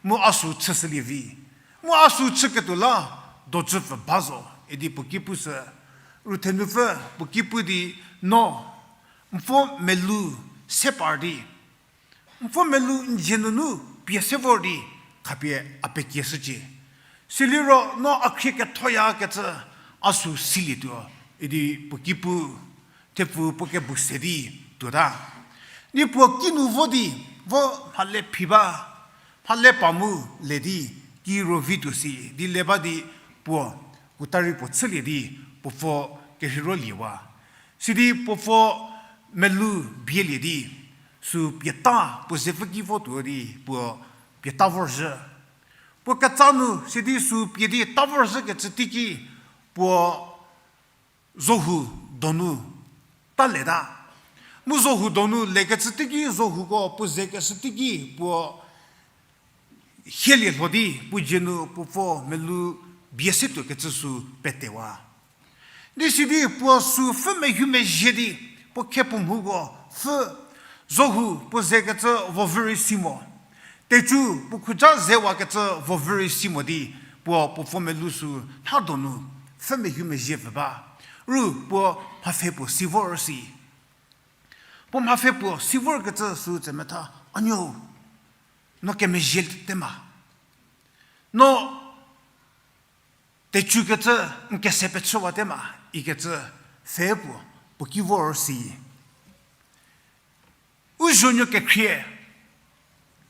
mu a sü chüshülie vi. Mu a sü chüketuo la dojüpfü ba zo, idi puo ki pushü. Ru thenupfü puo ki pu di, no n pfo melou se par di, n pfo melou n dzie nunu pie se vor di khapie a pekieshücie. Siliro no a khrie kethoyakecü a sü silietuo, idi puo ki pu, thepfu puo kebu se di tuota. Di puo kinu vo di, vo mhale phi ba, mhale pa mu le di, ki ro vituo si di le ba di puo kuta rei puo chülie di, puo pfo kerheirolie wa. Sidi puo pfo melou bielie di, sü pieta puo zepfü ki votuo di puo pieta vorzhü. Puo ketsa nu sidi sü pie di ta vorzhükecü teiki puo zohu donu ta leta. Mu zohu donu lekecü teiki zohuko puo zekeshü teiki puo hielie lho di puo dzie nu puo pfo melou bie se tuokecü sü petewa. Di sidi puo sü pfhü mehu mezhie di puo khe puo mhuko pfhü, zohu puo zekecü vovü rei si mo. Tecu puo khuja zewakecü vovü rei si mo di puo puo pfo melou sü nha donu pfhü mehu mezhie pfü ba. Ru puo mhapfhe puo si vor si. Puo mhapfhe puo si vorkecü sü tsemetha, a nuo, no kemezhie tema. No tecukecü n kese pechüwa tema, ikecü pfhe puo, puo ki vor si. U zuonuo kekhrie,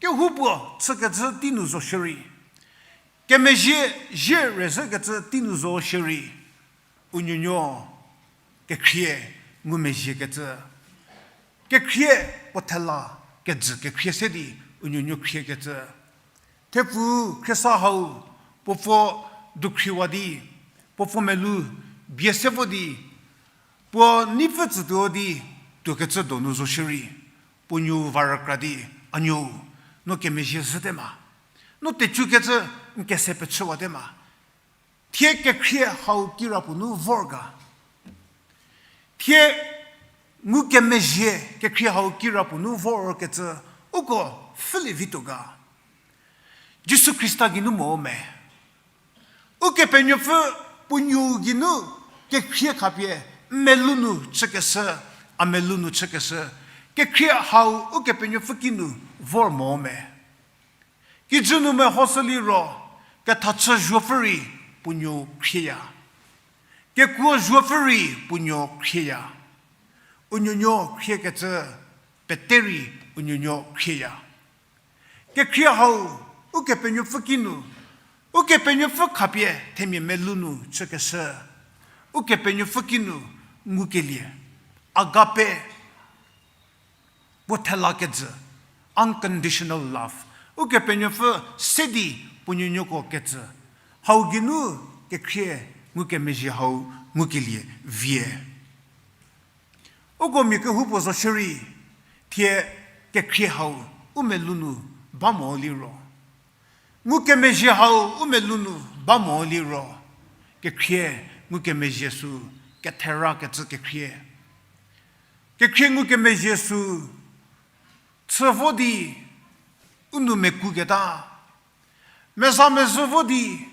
kehoupuo chükecü tei nu zo shierei, kemezhie zhie rezhükecü tei nu zo shierei, u nuonuo kekhrie ngumezhiekecü. Kekhrie puo thela kejü kekhrie se di u nuonuo khriekecü. Thepfu khriesa hau puo pfo dukhriwa di, puo pfo melou bie se vo di, puo neipfü tsütuo di, tuokecü donu zo shierei, puo nuou va rükra di, a nuou, No kemezhie zhüte ma. No tecükecü n kese pechüwate ma. Thie kekhrie hau kirapuo nu vor ga. Thie ngukemezhie kekhrie hau kirapuo nu vorkecü uko pfhülie vituo ga. Jisu Khrista geinu mo me. Ukepenuopfü puo nuou geinu kekhrie khapie n melou nu chükeshü, a melou nu chükeshü, kekhrie hau Ukepenuopfü kinu vor mo me. Kijü nu mehoshü liro, kethachü zuopfü rei puo nuou khrieya. Kekuo zuopfü rei puo nuou khrieya. U nuonuo khriekecü pete rei u nuonuo khrieya. Kekhrie hau Ukepenuopfü kinu, Ukepenuopfü khapie themia melou nu chükeshü, Ukepenuopfü kinu ngukelie, agape, puo thela kejü, unconditional love, Ukepenuopfü se di puo nuonuoko ketsü, hau geinu kekhrie ngukemezhie hau ngukelie vie. Uko mia kehoupuo zo shierei, thie kekhrie hau u melou nu ba mo liro, ngukemezhie hau u melou nu ba mo liro, kekhrie ngukemezhie sü kethera kecü kekhrie. Kekhrie ngukemezhie sü chü vo di u nou mekuketa, meza mezhü vo di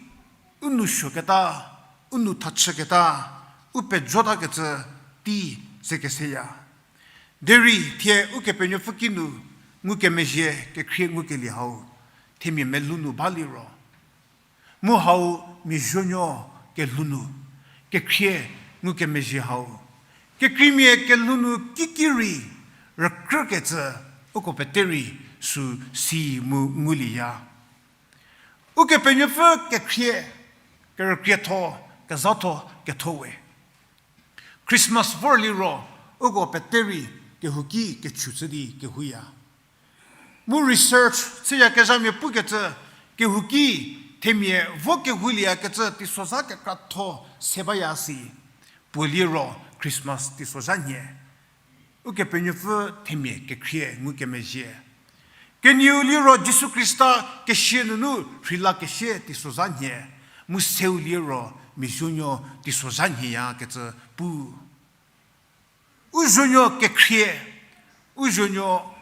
u nou suoketa, u nou thachüketa, u pejotakecü tei ze keseya. Derei thie Ukepenuopfü kinu ngukemezhie kekhrie ngukelie hau themia melou nu ba liro, mu hau mia zuonuo kelhou nu kekhrie ngukemezhie hau, kekreimia kelhou nu kiki rei rükrükecü uko pete rei sü si mu ngulieya. Ukepenuopfü kekhrie kerükrietho, kezhatho ketho we. Christmas vor liro uko pete rei kehouki kechü chü di kehouya. Mu research chüyakezhamia pukecü, kehouki themia vo kehoulieyakecü teisozha kekratho se baya si. Puo liro Christmas teisozha nhie. Ukepenuopfü themia kekhrie ngukemezhie. Kenieu liro Jisu Khrista kesia nunu rheilakeshie teisozha nhie. Mu seu liro mia zuonuo teisozha nhie ya kecü pu. U zuonuo kekhrie, u zuonuo,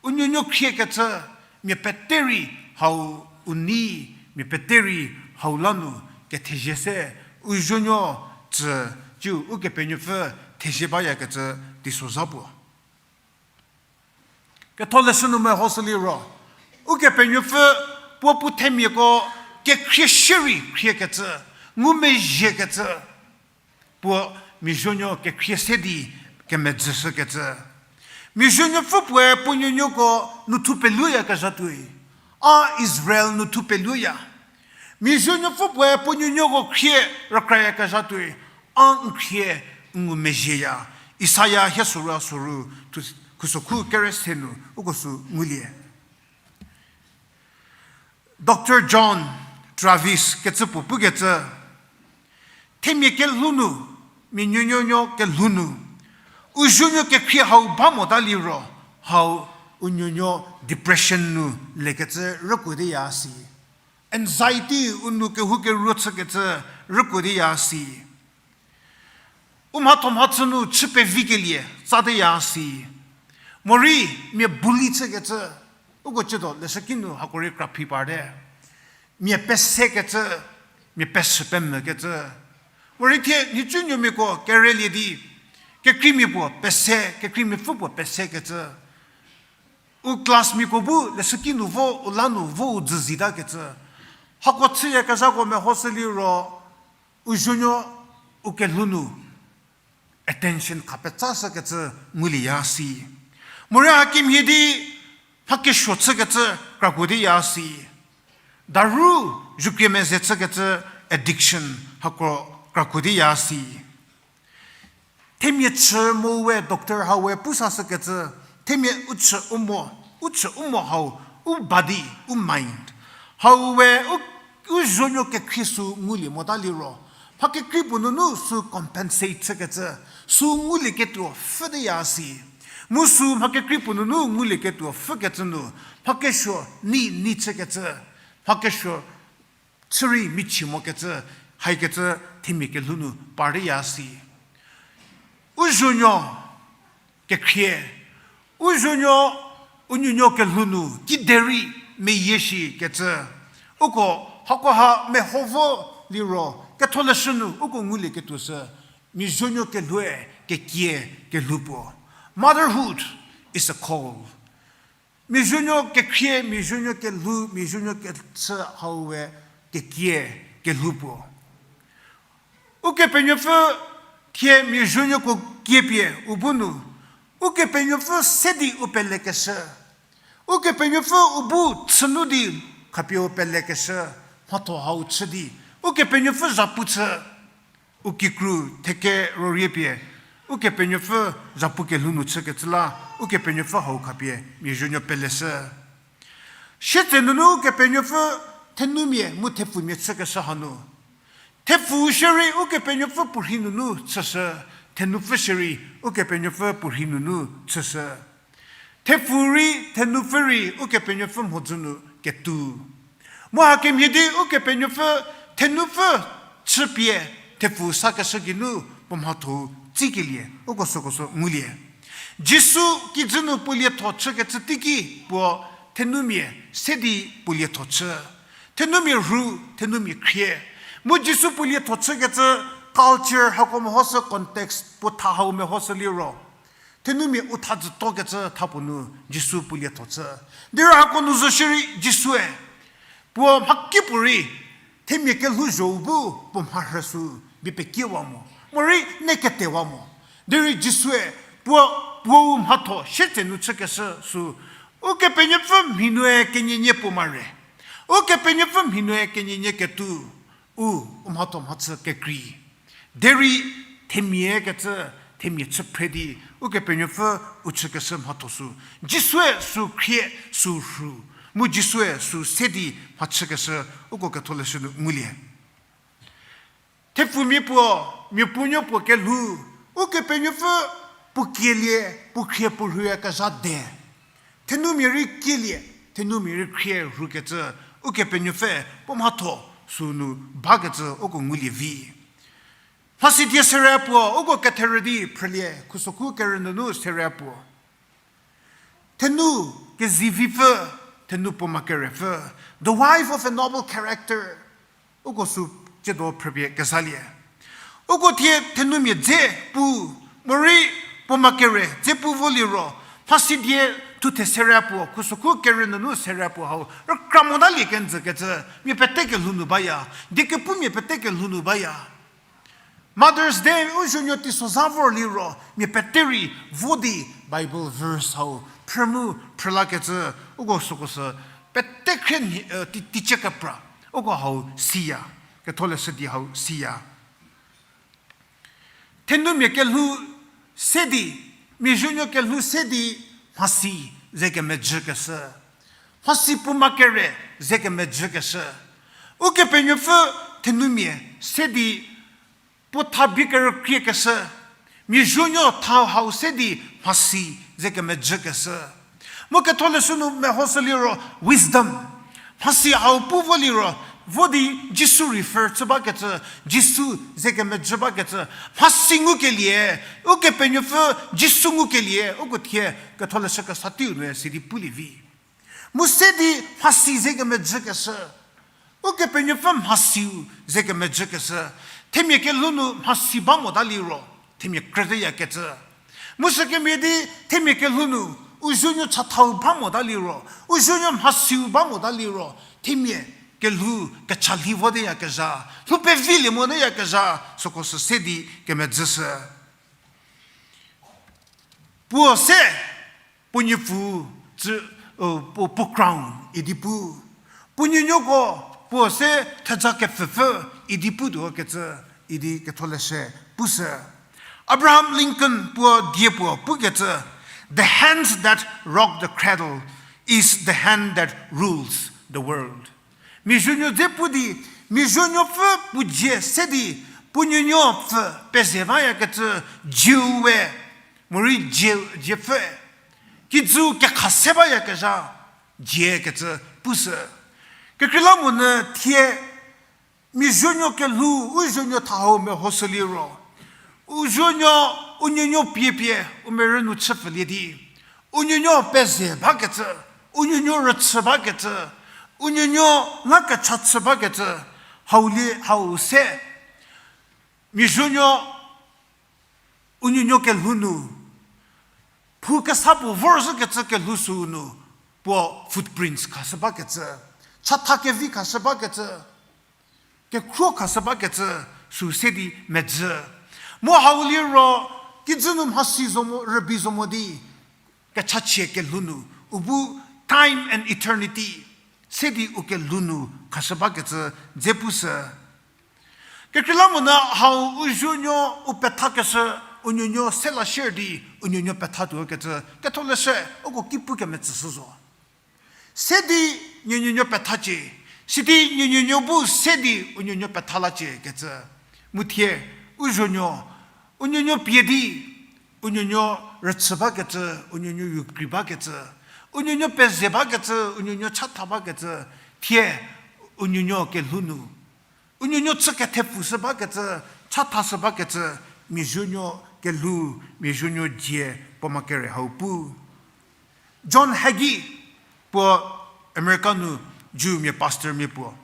u nuonuo khriekecü, mia pete rei hau u nei, mia pete rei hau la nu kethezie se, u zuonuo tsü, ciu Ukepenuopfü thezie bayakecü teisozha puo. Ketholeshü nu mehoshü liro, Ukepenuopfü puo puo themiako kekhrie shierei khriekecü, ngumezhiekecü, puo mia zuonuo kekhrie se di kemedzüshükecü. Mia zuonuopfü puoe puo nuonuoko nu thu peluoyakezha tuoi, a Israel nu thu peluoya. Mia zuonuopfü puoe puo nuonuoko khrie rükrayakezha tuoi, a n khrie n ngumezhieya. Isaia hie sorou sorou thu, khusokhu kere se nu uko sü ngulie. Doctor John Travis kecü puo pukecü, themia kelhou nu, mia nuonuonuo kelhou nu, u zuonuo kekhrie hau ba mota liro, hau u nuonuo depression nu lekecü rükuoteya si. Anxiety u nou kehoukeruo chükecü rükuoteya si. U mhathomhachü nu chü pevikelie tsateya si. Morei mia bully chükecü, uko ciedo leshüki nu hako rei kraphi parte. Mia pesekecü, mia pesü pemvükecü. Morei thie nhicunuomiako kerelie di, kekreimia puo pese, kekreimiapfü puo pesekecü. U classmiako bu leshüki nu vo, u la nu vo u dzüzitakecü. Hako chüyakezhako mehoshü liro, u zuonuo u kelhou nu attention khapetsashükecü ngulieya si. Morei hakemhie di mha kesuo chükecü krakuoteya si. Daru zhükrie meze chükecü addiction hako krakuoteya si. Themia chü mo we doctor hau we pusashükecü, themia u chü u mo, u chü u mo hau, u body, u mind. Hau we u, u zuonuo kekhrie sü ngulie mota liro, mha kekrei puo nunu sü compensate chükecü, sü ngulieketuo pfhüteya si. Mu sü mha kekrei puo nunu ngulieketuo pfhükecü nu, mha kesuo nei nei chükecü, mha kesuo chü rei michie mokecü, haikecü themia kelhou nu parya si. U zuonuo kekhrie, u zuonuo, u nuonuo kelhou nu kiderei meyie shikecü. Uko hakoha meho vo liro, ketholeshü nu uko ngulieketuo sü, mia zuonuo kelhoue kekie kelhou puo. Motherhood is a call. Mia zuonuo kekhrie, mia zuonuo kelhou, mia zuonuo kechü hau we kekie kelhou puo. Ukepenuopfü thie mia zuonuoko kiepie u bu nu, Ukepenuopfü se di u pelekeshü. Ukepenuopfü u bu chü nu di khapie u pelekeshü, mhatho hau chü di, Ukepenuopfü zhapu chü. U kikru theke rorie pie, Ukepenuopfü zhapu kelhou nu chükecü la, Ukepenuopfü hau khapie mia zuonuo peleshü. Sietse nunu Ukepenuopfü thenumia mu thepfumia chükeshü hanu. Thepfu shierei Ukepenuopfü puorhi nunu chüshü, thenupfü shierei Ukepenuopfü puorhi nunu chüshü. Thepfu rei thenupfü rei Ukepenuopfü mhodzü nu ketu. Mu hakemhie di Ukepenuopfü thenupfü chüpie thepfu sakeshü geinu puo mhatho-u tsikelie, uko süko sü ngulie. Jisu kijü nu puo lietho chükecü teiki puo thenumia se di puo lietho chü. Thenumia rhu, thenumia khrie. Mu Jisu puo lietho chükecü culture hako mehoshü context puo tha hau mehoshü liro, thenumia u thadzütokecü tha puo nu Jisu puo lietho chü. Derei hako nu zo shierei Jisue puo mhakipuorei themia kelhouzho-u bu puo mharhü sü bie pekiewa mo, morei ne ketewa mo. Derei Jisue puo, puou mhatho sietse nu chükeshü sü, Ukepenuopfü mhi nue kenienie puo mare. Ukepenuopfü mhi nue kenienie ketu, u, u mhatho mhachü kekrei. Derei themia kecü, themia chü phre di, Ukepenuopfü u chükeshü mhatho sü, Jisue sü khrie, sü rhu, mu Jisue sü se di mha chükeshü, uko ketholeshü nu ngulie. Thepfumia puo, mia puonuo puo kelhou, Ukepenuopfü puo kielie, puo khrie puo rhue kezha de. Thenumia rei kielie, thenumia rei khrie rhukecü, Ukepenuopfü puo mhatho sü nu bakecü uko ngulie vi. Mhasidie serie puo, uko ketherü di phrülie, khusokhu kerü nunu serie puo. Thenu kezivipfü, thenu puoma kerepfü. The wife of a noble character. Uko sü tsiedo phrüpie kezalie. Uko thie thenumia dze pu, morei puoma kere dze pu vo liro, mhasidie thuthe serie puo, khusokhu kerü nunu serie puo hau rükra motalie kenjü kecü, mia pete kelhou nu baya, diekepumia pete kelhou nu baya. Mother's Day u zuonuo teisozha vor liro, mia pete rei vo di Bible verse hau phrü mu phrülakecü, uko süko sü pete khrie, ti, teicie kepra, uko hau siya, ketholeshü di hau siya. Thenumia kelhou se di, mia zuonuo kelhou se di, mhasi ze kemejükeshü. Mhasi puoma kere ze kemejükeshü. Ukepenuopfü thenumia se di puo tha bie kerükriekeshü. Mia zuonuo tha hau se di mhasi ze kemejükeshü. Mu ketholeshü nu mehoshü liro wisdom. Mhasi hau pu vo liro, vo di Jisu refer chü bakecü, Jisu ze kemejü bakecü. Mhasi ngukelie, Ukepenuopfü Jisu ngukelie, uko thie ketholeshü kesa teiu nu sidi pulie vi. Mu se di mhasi ze kemejükeshü. Ukepenuopfü mhasiu ze kemejükeshü. Themia kelhou nu mhasi ba mota liro, themia krüteyakecü. Mu sükemhie di themia kelhou nu u zuonuo chathau ba mota liro, u zuonuo mhasiu ba mota liro, themia kelhou kechalhi voteyakezha, lhou pevilie moteyakezha, süko sü se di kemejüshü. Puo se, puo nuopfü, puo, puo crown idi pu. Puo nuonuoko, puo se theja kepfüpfü idi putuo kecü, idi ketholeshü pushü. Abraham Lincoln puo die puo pukecü, the hand that rocked the cradle is the hand that rules the world. Mia zuonuo dze pu di, mia zuonuopfü puo dzie se di, puo nuonuopfü peze mayakecü, Jiu we Morei dzie, dziepfüe. Kijü kekha se bayakezha, dzie kecü pushü. Kekreilamonyü thie, miazuonuo kelhou, u zuonuo thau mehoshü liro. U zuonuo, u nuonuo pie pie, u merü nu chüpfülie di. U nuonuo peze bakecü, u nuonuo rüchü bakecü, u nuonuo la kecha chü bakecü, hau lie, hau se. Miazuonuo, u nuonuo kelhou nu, phu kesa puo vorzhükecü kelhou süu nu, puo footprints khashü bakecü, chatha kevi khashü bakecü, kekhruo khashü bakecü süu se di medzü. Mu hau liro, kijü nu mhasi zo mo, rübei zo mo di, kechachie kelhou nu, u bu time and eternity, se di u kelhou nu khashü bakecü dze pushü. Kekreilamonyü hau u zuonuo u pethakeshü, u nuonuo se la shier di, u nuonuo pethatuo kecü, ketholeshü, uko ki pu kemetsüshü zo. Se di nuonuo pethacie, sidi nuonuo bu se di u nuonuo petha lacie kecü. Mu thie, u zuonuo, u nuonuo pie di, u nuonuo rüchü bakecü, u nuonuo yukrei bakecü, u nuonuo peze bakecü, u nuonuo chatha bakecü, thie, u nuonuo kelhou nu. U nuonuo chü kethepfushü bakecü, chathashü bakecü, miazuonuo kelhou, miazuonuo dzie puo ma kere hau pu. John Hagee, puo America nu Jewmia pastormia puo.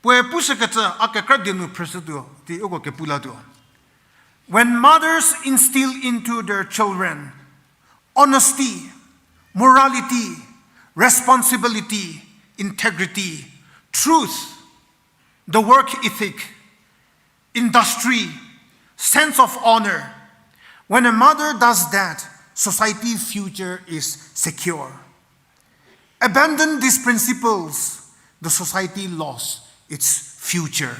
Puoe pushükecü a kekra die nu phrüshütuo, di uko kepu latuo. When mothers instill into their children honesty, morality, responsibility, integrity, truth, the work ethic, industry, sense of honor. When a mother does that, society future is secure. Abandon these principles, the society lost its future.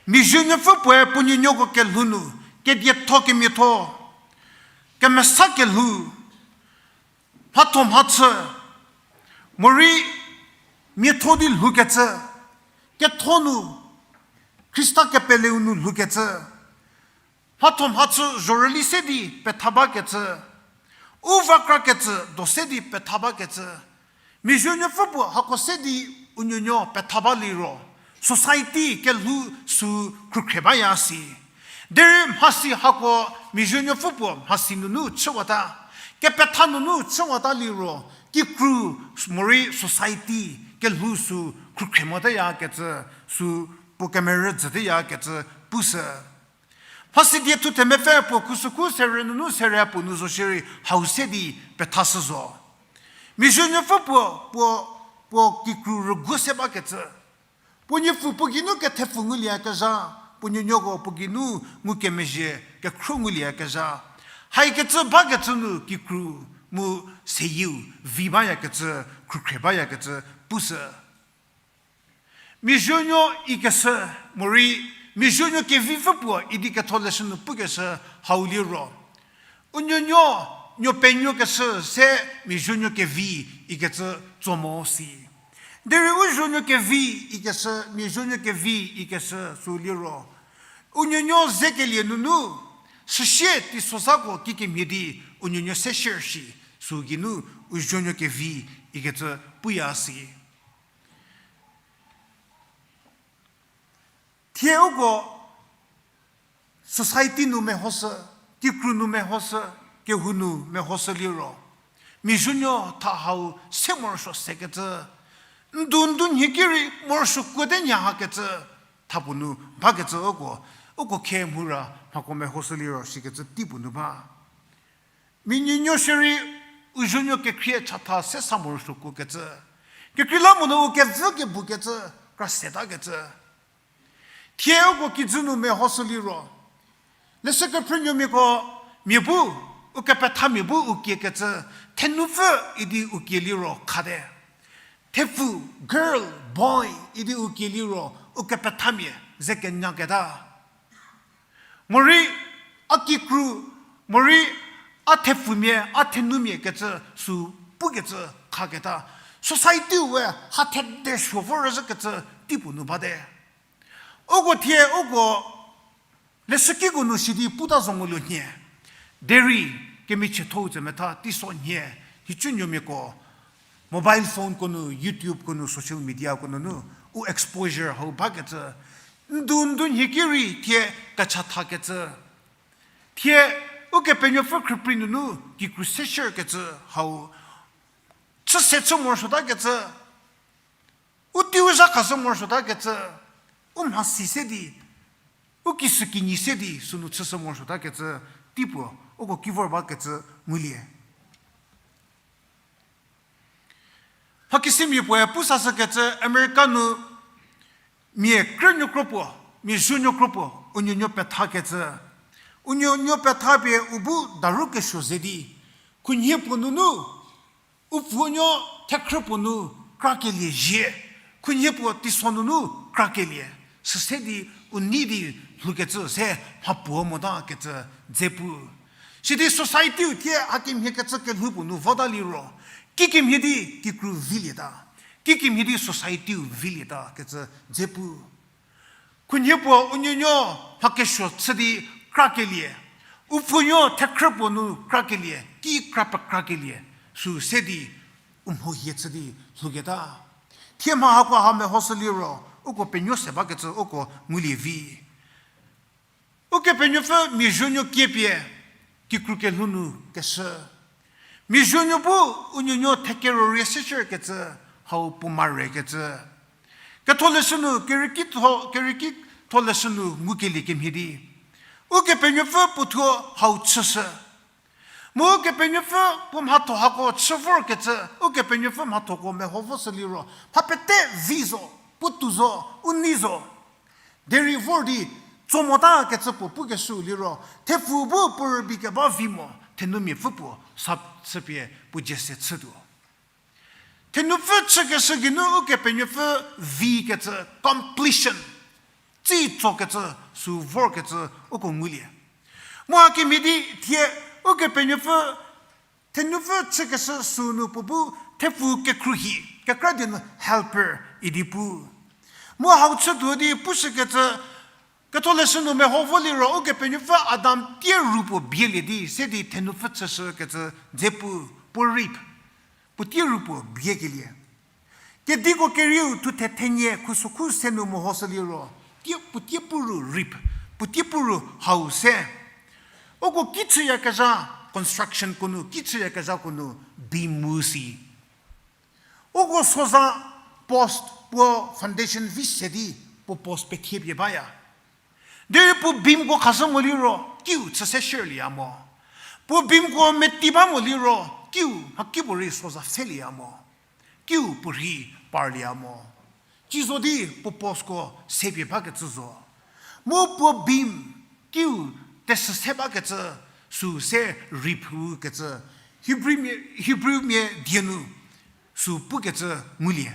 Miazuonuopfü puoe puo nuonuoko kelhou nu, kedietho kemiatho, kemesa kelhou, mhatho mhachü, morei miatho di lhoukecü, ketho nu, Khrista kepeleu nu lhoukecü, mhatho mhachü zhorüli se di petha bakecü, u vakrakecü do se di petha bakecü, miazuonuopfü puo hako se di u nuonuo petha ba liro, society kelhou sü khrükhrie baya si. Derei mhasi hako miazuonuopfü puo mhasi nunu chüwata, kepetha nunu chüwata liro, kikru morei society kelhou sü khrükhrie motayakecü, sü puo kemerü jüteyakecü pushü. Mhasi die thu themepfü puo khusükhu serü nunu serü puo nu zo shierei hau se di pethashü zo. Miazuonuopfü puo, puo, puo kikru rügu se bakecü. Puo niepfu puo geinu kethepfu ngulieyakezha, puo nuonuoko puo geinu ngukemezhie kekhro ngulieyakezha. Haikecü bakecü nu kikru mu seyieu vi bayakecü, khrükhrie bayakecü pushü. Miazuonuo ikeshü, morei miazuonuo kevipfü puo idi ketholeshü nu pukeshü hau liro, u nuonuo, nuo penuokeshü se miazuonuo kevi ikecü tso mo si. Derei u zuonuo kevi ikeshü, miazuonuo kevi ikeshü sü liro, u nuonuo zekelie nunu, süsie teisozhako kikemhie di u nuonuo se share shi, sü geinu u zuonuo kevi ikecü puya si. Thie uko society nu mehoshü, kikru nu mehoshü, kehou nu mehoshü liro, miazuonuo tha hau se morosuo sekecü, ndu ndu nhie ki rei morosuo kuote nya hakecü, thapuo nu bakecü uko, uko khe mhura mhako mehoshü liro shikecü teipuo nu ba. Mia nuonuo shierei u zuonuo kekhrie chatha se sa morosuo kuokecü. Kekreilamonyü u kevü kebukecü, kra setakecü. Thie uko kijü nu mehoshü liro, leshü kephrünuomiako mia bu, u kepethamia bu u kiekecü, thenupfü idi u kie liro khate. Thepfu, girl, boy idi u kie liro u kepethamia ze kenyaketa. Morei a kikru, morei a thepfumia, a thenumia kecü sü pukecü khaketa. Society-u we ha thede suo vorüzhükecü teipuo nu bate. Uko thie uko leshükiko nu sidi puta zo ngulunhie. Derei kemichiethou tse metha teiso nhie, nhicunuomiako mobile phoneko nu, YouTubeko nu, social mediako nunu u exposure hau bakecü, ndu ndu nhie ki rei thie kecha thakecü, thie Ukepenuopfü khrüprei nunu kikru seshürkecü hau chüse chü morosuotakecü, u teiu zha khashü morosuotakecü, u mhasi se di, u kisükinyi se di sünu chüshü morosuotakecü, teipuo uko ki vor bakecü ngulie. Mhakisimia puoe pu sashükecü America nu mia krünuo kro puo, mia zuonuo kro puo, u nuonuo pethakecü. U nuonuo petha pie u bu daru kesuo ze di, khunhie puo nunu u pfunuo thekhrü puo nu krakelie zhie, khunhie puo teiso nunu krakelie, süse di u nei di lhoukecü se mhapuo motakecü dze pu. Sidi society-u thie hakemhie kecü kelhou puo nu vota liro, kikemhie di kikru vilieta, kikemhie di society-u vilietakecü dze pu. Khunhie puo u nuonuo mha kesuo chü di krakelie, u pfunuo thekhrü puo nu krakelie, ki kra pekrakelie, sü se di u mhohie chü di lhouketa. Thie mha hako ha mehoshü liro, uko penuo se bakecü uko ngulie vi. Ukepenuopfü mia zuonuo kiepie kikru kelhou nu keshü. Mia zuonuo bu u nuonuo thekero rie seshürkecü, hau puo marekecü. Ketholeshü nu kerükitho, kerükitholeshü nu ngukelie kemhie di, Ukepenuopfü puothuo hau chüshü. Mu Ukepenuopfü puo mhatho hako chü vorkecü, Ukepenuopfü mhathoko meho voshü liro, mha pete vi zo, puotou zo, u nei zo. Derei vor di tso motakecü puo pukeshüu liro, thepfu bu puo rübei keba vi mo, thenumia pfü puo sa chüpie puo dzie se chütuo. Thenupfü chükeshü geinu Ukepenuopfü vikecü completion, tsi tsokecü sü vorkecü uko ngulie. Mu hakemhie di thie Ukepenuopfü thenupfü chükeshü sünu puo bu thepfu kekhruohi, kekra die nu helper idi pu. Mu hau chütuo di pushükecü, Ketholeshü nu meho vo liro Ukepenuopfü Adam tie ru puo bielie di se di thenupfü chüshükecü dze pu, puo rib, puo tie ru puo biekelie. Kediko kerieu thuthe thenie khusokhu se nu mehoshü liro, tie, puo tie pu ru rib, puo tie pu ru hau se. Uko ki chüyakezha, constructionko nu, ki chüyakezhako nu, beam mu si. Uko soza post puo foundation vi se di puo post pethie pie baya. Derei puo beamko khashü mo liro kiu chü se shürlieya mo. Puo beamko meti ba mo liro kiu mhakipuorei soza pfhelieya mo. Kiu puorhi parlieya mo. Ci zo di puo postko sepie bakecü zo. Mu puo beam kiu tesü se bakecü sü se rib kecü Hebrewmia, Hebrewmia die nu sü pukecü ngulie.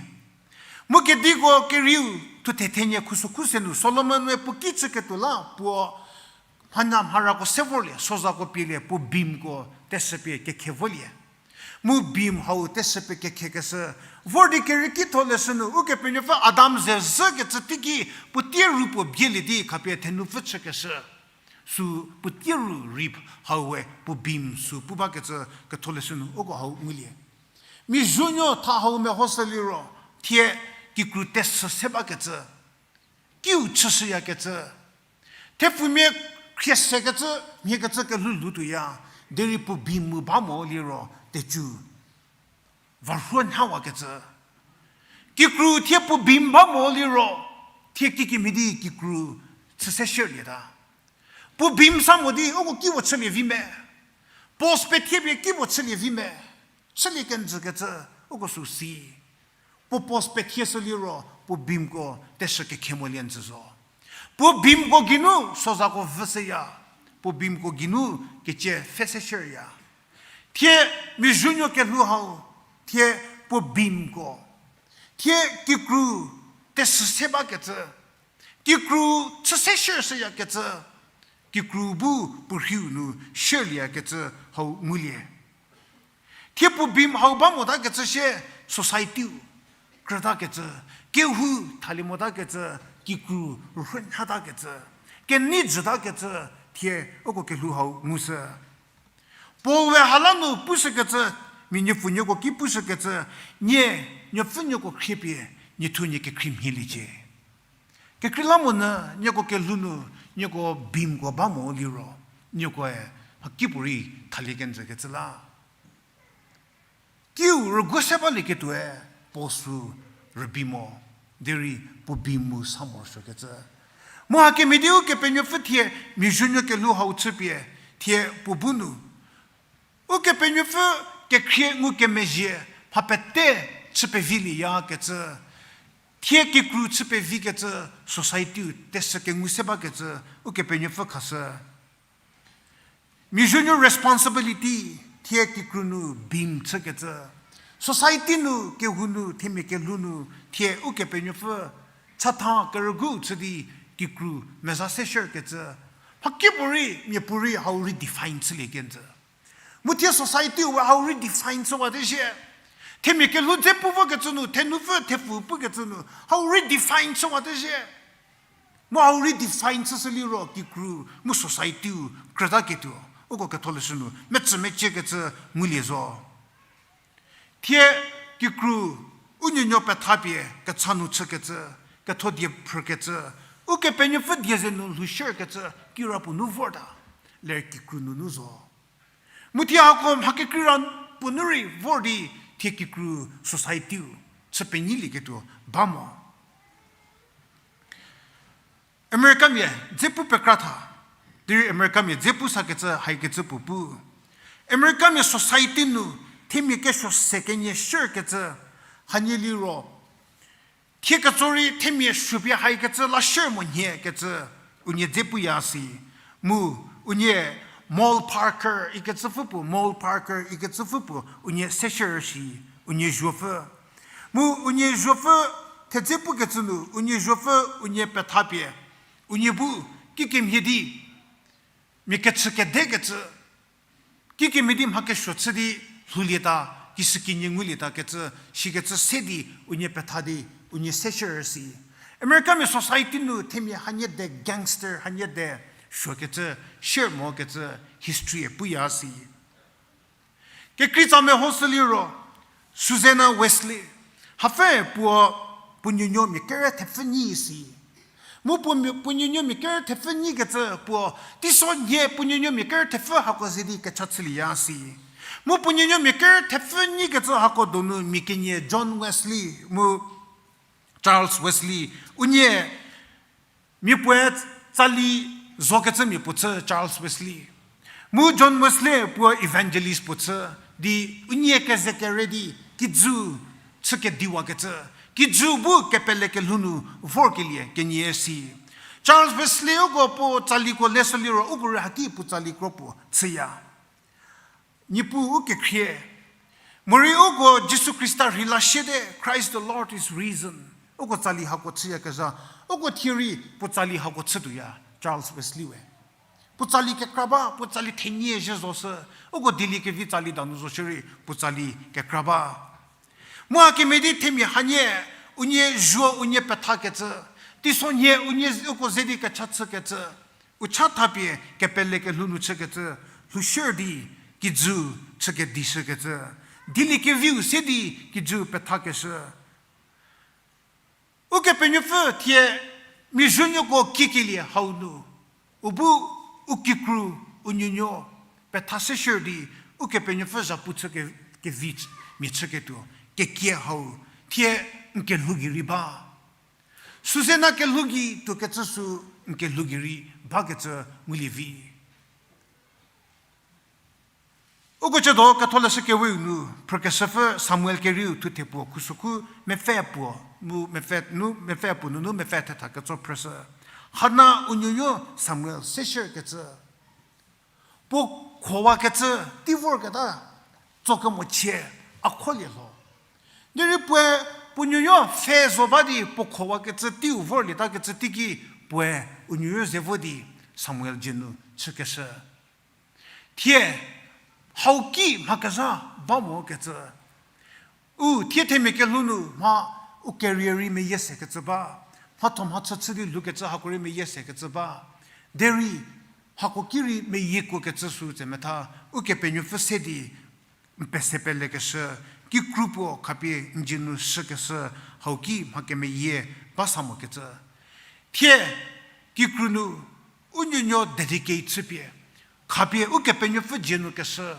Mu kediko kerieu thuthe thenie khusokhu se nu Solomon-e puo ki chüketuo la puo mhanya mharako se vorlie, sozako pielie, puo beamko tesüpie kekhe volie. Mu beam hau tesüpie kekhekeshü vor di kerükitho leshü nu Ukepenuopfü Adam ze zhükecü teiki puo tie ru puo bielie di khapie thenupfü chükeshü. Sü puo tie ru rib hau we puo beam sü pu bakecü Ketholeshü nu uko hau ngulie. Mia zuonuo tha hau mehoshü liro, thie kikru tesü se bakecü, kiu chüshüyakecü, thepfumia khrie sekecü, mhiekecü kelhou lhoutuoya, derei puo beam mu ba mo liro tecu va rhuo nhawakecü. Kikru thie puo beam ba mo liro, thie kikemhie di kikru chü se shürlieta. Puo beam sa mo di uko kipuo chülie vi me. Post pethie pie kipuo chülie vi me. Chülie kenjükecü uko sü si. Puo post pethieshü liro puo beamko tesü kekhe molie njü zo. Puo beamko geinu sozako vüshüya. Puo beamko geinu kecie pfhe se shürya. Thie mia zuonuo kelhou hau, thie puo beamko, thie kikru tesü se bakecü, kikru chü se shürshüyakecü, kikru bu puo rhiu nu shürlieyakecü hau ngulie. Thie puo beam hau ba motakecü sie society-u krütakecü, kehou thalie motakecü, kikru rhonhatakecü, kenei jütakecü, thie uko kelhou hau ngushü. Paul we hala nu pushükecü, mia niepfunuoko ki pushükecü, nie, niepfunuoko khriepie, niethuo nie kekhrie mhieliecie. Kekreilamonyü nieko kelhou nu, nieko beamko ba mo liro, niekoe mhakipuorei thalie kenjükecü la. Kiu rüguo se balieketuoe puo sü rübei mo, derei puo beam mu sa morosuokecü. Mu hakemhie di Ukepenuopfü thie, miazuonuo kelhou hau chüpie, thie puo bu nu Ukepenuopfü kekhrie ngukemezhie mha pete chü pevilieya kecü, thie kikru chü pevikecü, society-u tesü kengu se bakecü, Ukepenuopfü khashü. Miazuonuo responsibility, thie kikru nu beam chükecü. Society nu, kehou nu, themia kelhou nu, thie Ukepenuopfü chatha kerügu chü di kikru meza se shierkecü. Mhakipuorei, miapuorei hau redefine chülie kenjü. Mu thie society we hau redefine chüwate shie. Themia kelhou dze pu vokecü nu, thenupfü thepfu pukecü nu, hau redefine chüwate shie. Mu hau redefine chüshü liro kikru mu society-u krütaketuo, uko ketholeshü nu metsü meciekecü ngulie zo. Thie kikru u nuonuo pethapie kecha nu chükecü, ketho die phrükecü, Ukepenuopfü die ze nu lhou shierkecü kirapuo nu vorta, ler kikru nunu zo. Mu thie hako mha kekreira puo nu rei vor di thie kikru society-u chü penyilieketuo ba mo. Americamia dze pu pekra tha, derei Americamia dze pu sakecü haikecü puo pu. Americamia society nu themia kesuo se kenie shierkecü hanie liro, thie ketso rei themia suopie haikecü la shier mo nhie kecü unie dze puya si. Mu unie mall parker ikecüpfü puo, mall parker ikecüpfü puo unie se shier si, unie zuopfü. Mu unie zuopfü thedze pukecü nu, unie zuopfü unie pethapie, unie bu kikemhie di mia kechü kedekecü, kikemhie di mha kesuo chü di lhoulieta, kishükinyi ngulieta kecü, shikecü se di unie petha di, unie se shier si. Americamia society nu themia hanie de gangster, hanie de suokecü, shier mokecü history-e puya si. Kekreitsa mehoshü liro, Susanna Wesley, hapfü puo, puo nuonuo mia kere thepfü nyi si. Mu puo, puo nuonuo mia kere thepfü nyikecü puo, teiso nhie puo nuonuo mia kere thepfü hako ze di kecha chülieya si. Mu puo nuonuo mia kere thepfü nyikecü hako donu mia kenie John Wesley, mu Charles Wesley, unie mia puoe tsali zokecü mia puo chü Charles Wesley. Mu John Wesley puo evangelist puo chü di unie keze kere di kijü chü kediwakecü, kijü bu kepele kelhou nu vorkelie kenie si. Charles Wesley uko puo tsaliko leshü liro uko rei haki puo tsali kro puo chüya. Niepuu kekhrie. Morei uko Jisu Khrista rheila siete, Christ the Lord is risen. Uko tsali hako chüyakezha, uko thie rei puo tsali hako chütuoya, Charles Wesley we. Puo tsali kekra ba, puo tsali thenie zhie zoshü, uko dieliekevi tsali danu zo shierei puo tsali kekra ba. Mu hakemhie di themia hanie, unie zuo unie pethakecü, teisonhie unie uko ze di kecha chükecü, u cha thapie kepele kelhou nu chükecü, lhou shier di kijü chü kedishükecü, dieliekeviu se di kijü pethakeshü. Ukepenuopfü thie miazuonuoko kikelie hau nu, u bu u kikru, u nuonuo petha se shier di, Ukepenuopfü zhapu chü ke-, kevi mia chüketuo, kekie hau, thie n kelhou gei rei ba. Susanna kelhou gei tuokecü sü n kelhou gei rei bakecü ngulie vi. Uko ciedo Ketholeshü Kewe-u nu, phrükeshüpfü Samuel kerieu thuthe puo khusokhu mepfü puo, mu mepfü nu, mepfü puo nunu mepfü thetha ketso phrüshü. Hana u nuonuo Samuel se shierkecü. Puo khowakecü tei vorketa, tsokemochie a kholie lho. Derei puoe puo nuonuo pfhe zo ba di puo khowakecü teiu vorlietakecü teiki puoe u nuonuo ze vo di Samuel dzie nu chükeshü. Thie, hau ki mha kezha ba mokecü. U thie themia kelhou nu mha u career rei meyie sekecü ba. Mhatho mhachü chü di lhoukecü hako rei meyie sekecü ba. Derei, Hako ki rei meyiekuo kecü sü tse metha, Ukepenuopfü se di n pese pelekeshü, kikru puo khapie n dzie nu shükeshü, hau ki mha kemeyie ba sa mokecü. Thie, kikru nu, u nuonuo dedicate chüpie, khapie Ukepenuopfü dzie nu keshü,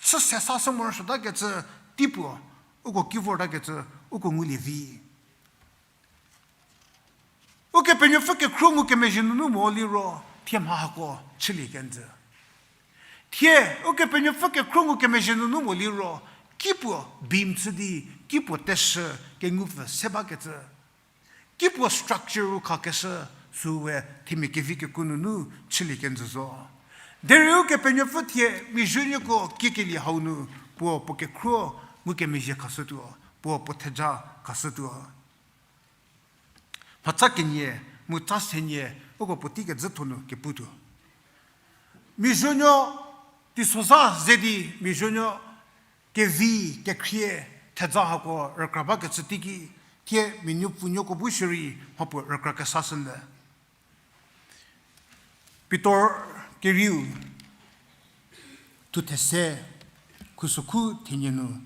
chü se sa shü morosuotakecü, teipuo, uko ki vortakecü, uko ngulie vi. Ukepenuopfü kekhruo ngukemezhie nunu mo liro, thie mha hako chülie kenjü. Thie, Ukepenuopfü kekhruo ngukemezhie nunu mo liro, kipuo beam chü di, kipuo teshü kengupfü se bakecü. Kipuo structure u khakeshü süu we themia kevi kekuo nunu chülie kenjü zo. Derei Ukepenuopfü thie miazuonuoko kiekelie hau nu puo puo kekhruo ngukemezhie khashütuo, puo puo theja khashütuo. Mhatsa kenie, mu tsa senie, uko puotei kejütho nu keputuo. Miazuonuo teisozha ze di miazuonuo kevi, kekhrie, theja hako rükra bakecü teiki, thie mia nuopfunuoko bu shierei mhapuo rükra kesashünyü. Pitor kerieu, thuthe se, khusokhu thenie nu.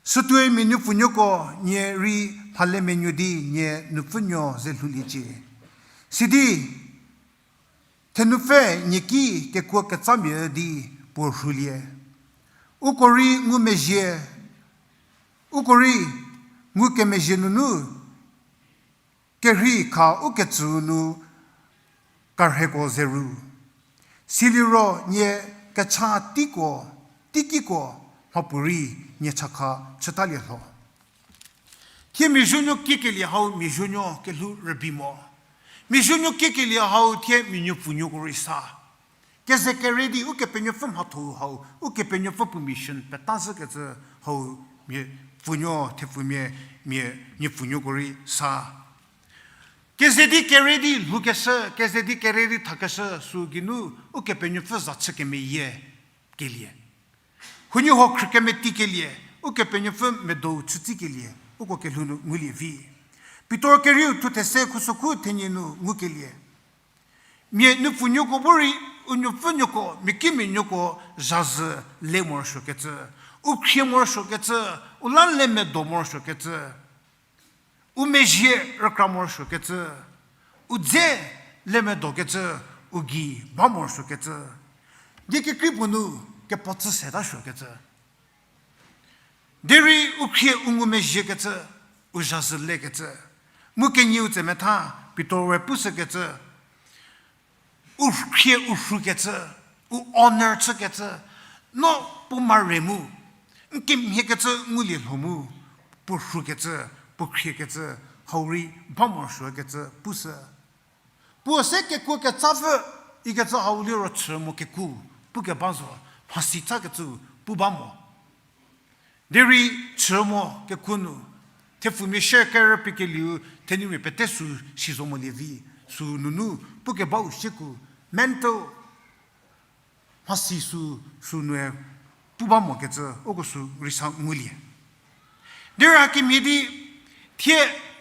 Sütuoi mia nuopfunuoko nie rei mhale menuo di nie nupfünuo ze lhouliecie. Sidi, thenupfü nie ki kekuo ketsamia di puo rhulie. Uko rei ngumezhie, uko rei ngukemezhie nunu kerhei kha ukecüu nu karheko ze ru. Siliro nie kecha teiko, teikiko mhapuorei nie chakha chütalie lho. Thie miazuonuo kiekelie hau miazuonuo kelhou rübei mo. Miazuonuo kiekelie hau thie mia nuopfunuoko rei sa. Keze kere di Ukepenuopfü mhatho hau, Ukepenuopfü puo mission peta zhükecü hau mia pfunuo, thepfumia, mia nuopfunuoko rei sa. Keze di kere di lhoukeshü, keze di kere di thakeshü sü geinu Ukepenuopfü za chü kemeyie kelie. Huoniehuo khrü kemetikelie, Ukepenuopfü medou chütsikelie, uko kelhou nu ngulie vi. Pitor kerieu thuthe se khusokhu thenie nu ngukelie. Mia nuopfunuoko bu rei, u nuopfünuoko, mia kimianuoko zhazhü le morosuokecü, u khrie morosuokecü, u la le medo morosuokecü. U mezhie rükra morosuokecü, u dze le medokecü, u gei ba morosuokecü, die kekrei puo nu kepuo tsü seta suokecü. Derei u khrie u ngumezhiekecü, u zhazhü lekecü. Mu kenieu tse metha, Pitor we pushükecü, u khrie u rhukecü, u honor chükecü, no puo mare mu, n kemhiekecü ngulie lho mu, puo rhukecü, puo khriekecü, hau rei ba morosuokecü pushü. Puo se kekuo ketsapfü, ikecü hau liro chü mo keku, pukeba zo, mhasi tsakecü pu ba mo. Derei chü mo keku nu, thepfumia share kerü pie kelieu, thenumia pete sü si zo molie vi, sü nunu, pukebau shieku, mental, mhasi sü, sü nue, pu ba mokecü, uko sü rei sa ngulie. Derei hakemhie di, thie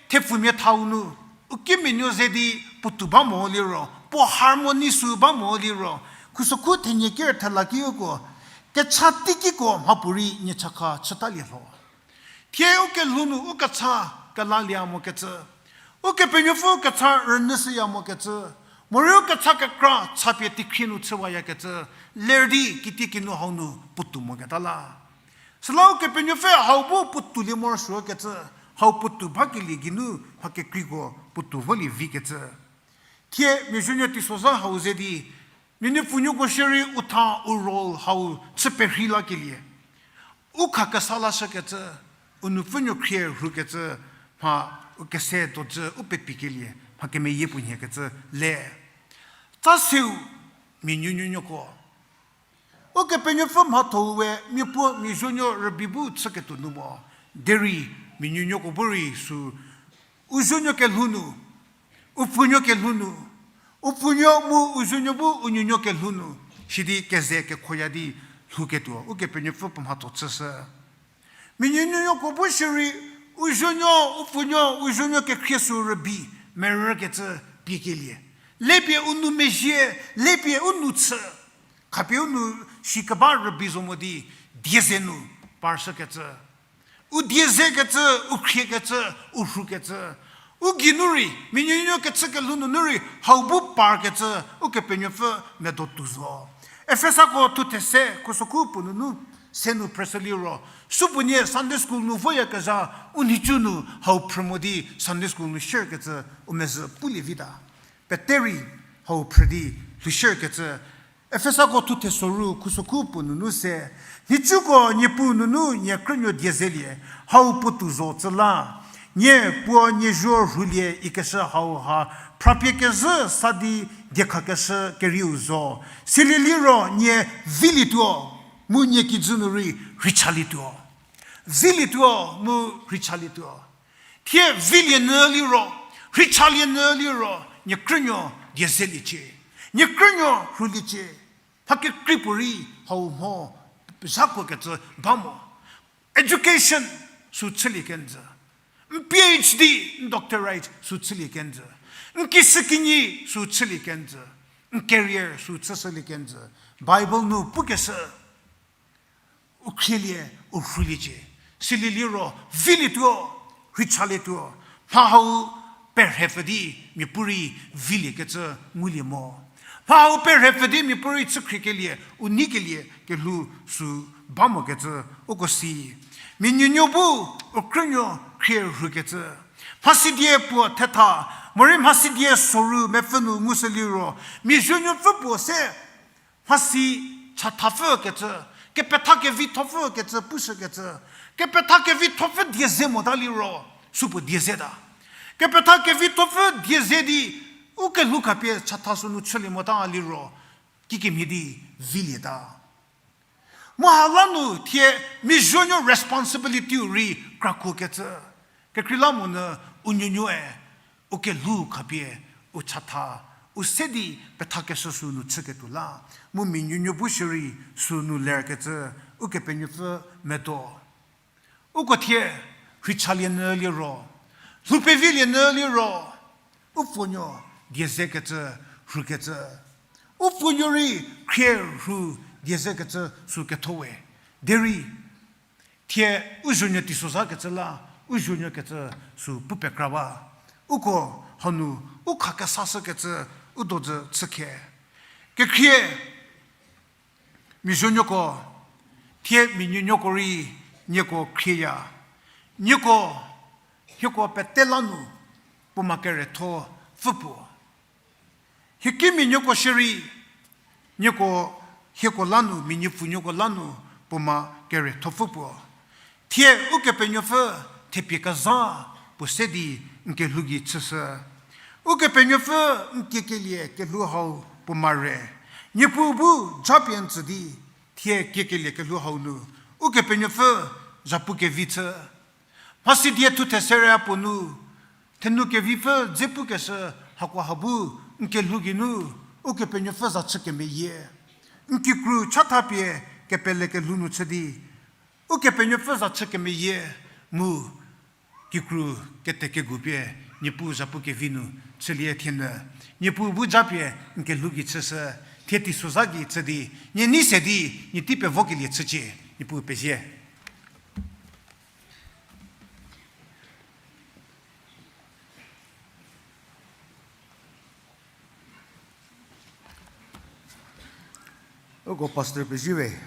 thepfumia thau nu, u kimianuo ze di puotou ba mo liro, puo harmony sü ba mo liro, khusokhu thenie ker thela ki uko, kecha teikiko mhapuorei nie chakha chütalie lho. Thie u kelhou nu u kecha kelalie mokecü, Ukepenuopfü kecha rünyüshüya mokecü, morei u kecha kekra chapie teikhrie nu chüwayakecü, ler di kitiekinu hau nu puotou moketa la. Süla Ukepenuopfü hau bu puotoulie morosuokecü, hau puotou bakelie geinu mha kekreiko puotou volie vikecü. Thie miazuonuo teisozha hau ze di, mia nuopfunuoko shierei u tha u role hau chü perhei lakelie. U kha kesa lashükecü, u nupfünuo khrie rhukecü, mha u kese dojü u pepikelie, mha kemeyie puo nhiekecü le. Tsa seu, mia nuonuoko. Ukepenuopfü mhatho-u we miapuo miazuonuo rübei bu chüketuo nu mo, derei mia nuonuoko bu rei sü, u zuonuo kelhou nu, u pfunuo kelhou nu, u pfunuo mu u zuonuo bu u nuonuo kelhou nu, sidi keze kekhoya di lhouketuo, Ukepenuopfü puo mhatho chüshü. Mia nuonuoko bu shierei, u zuonuo, u pfunuo, u zuonuo kekhrie sü rübei, merükecü piekelie. Lepie u nou mezhie, lepie u nou chü, khapie u nou shi keba rübei zo mo di, die ze nu parshükecü. U die zekecü, u khriekecü, u rhukecü. U geinu rei, mia nuonuo kechü kelhou nunu rei, hau bu parkecü, Ukepenuopfü medo tuo zo. Efesako thu these, khusokhu puo nunu, se nu phreshü liro, supuonie Sunday school nu voyakezha, u nhicu nu hau phrü mo di Sunday school nu share kecü, u mezhü pulie vi ta. Pete rei hau phrü di lhou share kecü, Efesako thu thesoru khusokhu puo nunu se, nhicuko Niepuu nunu nie krünuo die zelie, hau puotou zo cü la. Nie puo nie zuo rhulie ikeshü hauha, phrapie kezhü sa di diekhakeshü kerieu zo. Silie liro nie vilietuo, mu nie kijü nu rei rheichalietuo. Vilietuo, mu rheichalietuo. Thie vilie nyü liro, rheichalie nyü liro, nie krünuo die zeliecie. Nie krünuo rhuliecie. Mha kekrei puorei hau mho zhakuokecü ba mo. Education sü chülie kenjü. N PhD, n doctorate sü chülie kenjü. N kishükinyi sü chülie kenjü. N career sü chüshülie kenjü. Bible nu pukeshü. U khrielie, u rhuliecie. Silie liro, vilietuo, rheichalietuo. Mha hau perhepfü di mia puorei viliekecü ngulie mo. Mha hau perhepfü di mia puorei chükhriekelie, u neikelie kelhou sü ba mokecü uko si. Mia nuonuo bu u krünuo khrie rhukecü. Mhasidie puo thetha, morei mhasidie soru mepfü nu ngushü liro, mia zuonuopfü puo se, mhasi chathapfükecü, kepetha kevithopfükecü pushükecü, kepetha kevithopfü die ze mota liro, supuo die zeta. Kepetha kevithopfü die ze di, u kelhou khapie chatha sünu chülie mota liro, kikemhie di vilieta. Mu ha la nu thie mia zuonuo responsibility-u rei krakuokecü. Kekreilamonyü u nuonuoe, u kelhou khapie, u chatha, u se di pethakeshü sünu chüketuo la. Mu mia nuonuo bu shierei sünu lerkecü, Ukepenuopfü medo. Uko thie, rheichalie nyü liro, lhou pevilie nyü liro, u pfuonuo die zekecü, rhukecü. U pfuonuo rei khrie rhu die zekecü sü ketho we. Derei, thie u zuonuo teisozhakecü la, u zuonuokecü sü pu pekra ba. Uko hanu, u khakesashükecü, u dojü chükhe. Kekhrie, mia zuonuoko, thie mia nuonuoko rei nieko khrieya. Nieko, hieko pete la nu, puoma kerethopfü puo. Hieki mia nuoko shierei, nieko hieko la nu, mia nuopfunuoko la nu, puoma kerethopfü puo. Thie Ukepenuopfü thepie kezha puo se di n kelhou gei chüshü. Ukepenuopfü n kiekelie kelhou hau puo mare. Niepuu bu japie n tsü di, thie kiekelie kelhou hau nu, Ukepenuopfü zhapu kevi chü. Mhasidie thu thesere puo nu, thenu kevipfü dze pukeshü hakoha bu n kelhou geinu, Ukepenuopfü za chü kemeyie. N kikru chathapie kepele kelhou nu chü di, Ukepenuopfü za chü kemeyie mu kikru kete kegupie Niepuu zhapu kevi nu chülie thienyü. Niepuu bu japie n kelhou gei chüshü, thie teisozha gei chü di, nie nei se di, nie tei pevokelie chücie, Niepuu pezie. Uko pastor pezie we,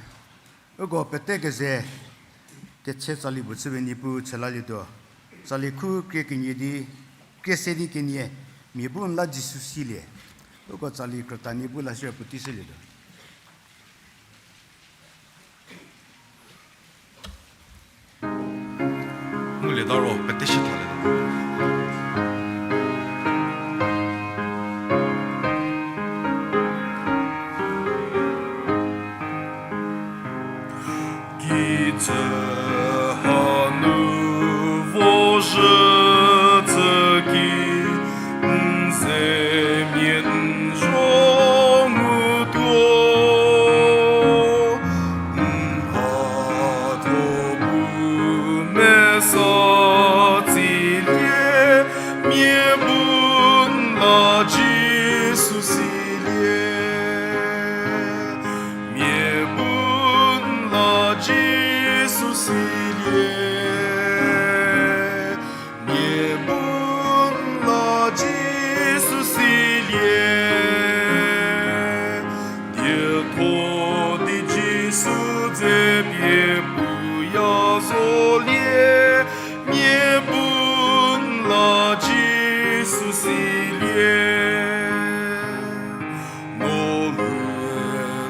uko pete keze, ketse tsali puo chüpie Niepuu chelalietuo. Tsali khu krie kenie di, krie se di kenie, mia bu n la Jisu silie. Uko tsali krüta Niepuu lashüya puotei shülietuo. Ngulieta ro pete shi thalie. Kicü hanu vozhü tsü ki, n zemia n zho ngutuo, n mhatho bu mesa tsilie, mia bu n la Jisu Pie puya zolie, mia bu n la Jisu silie. Mo lu,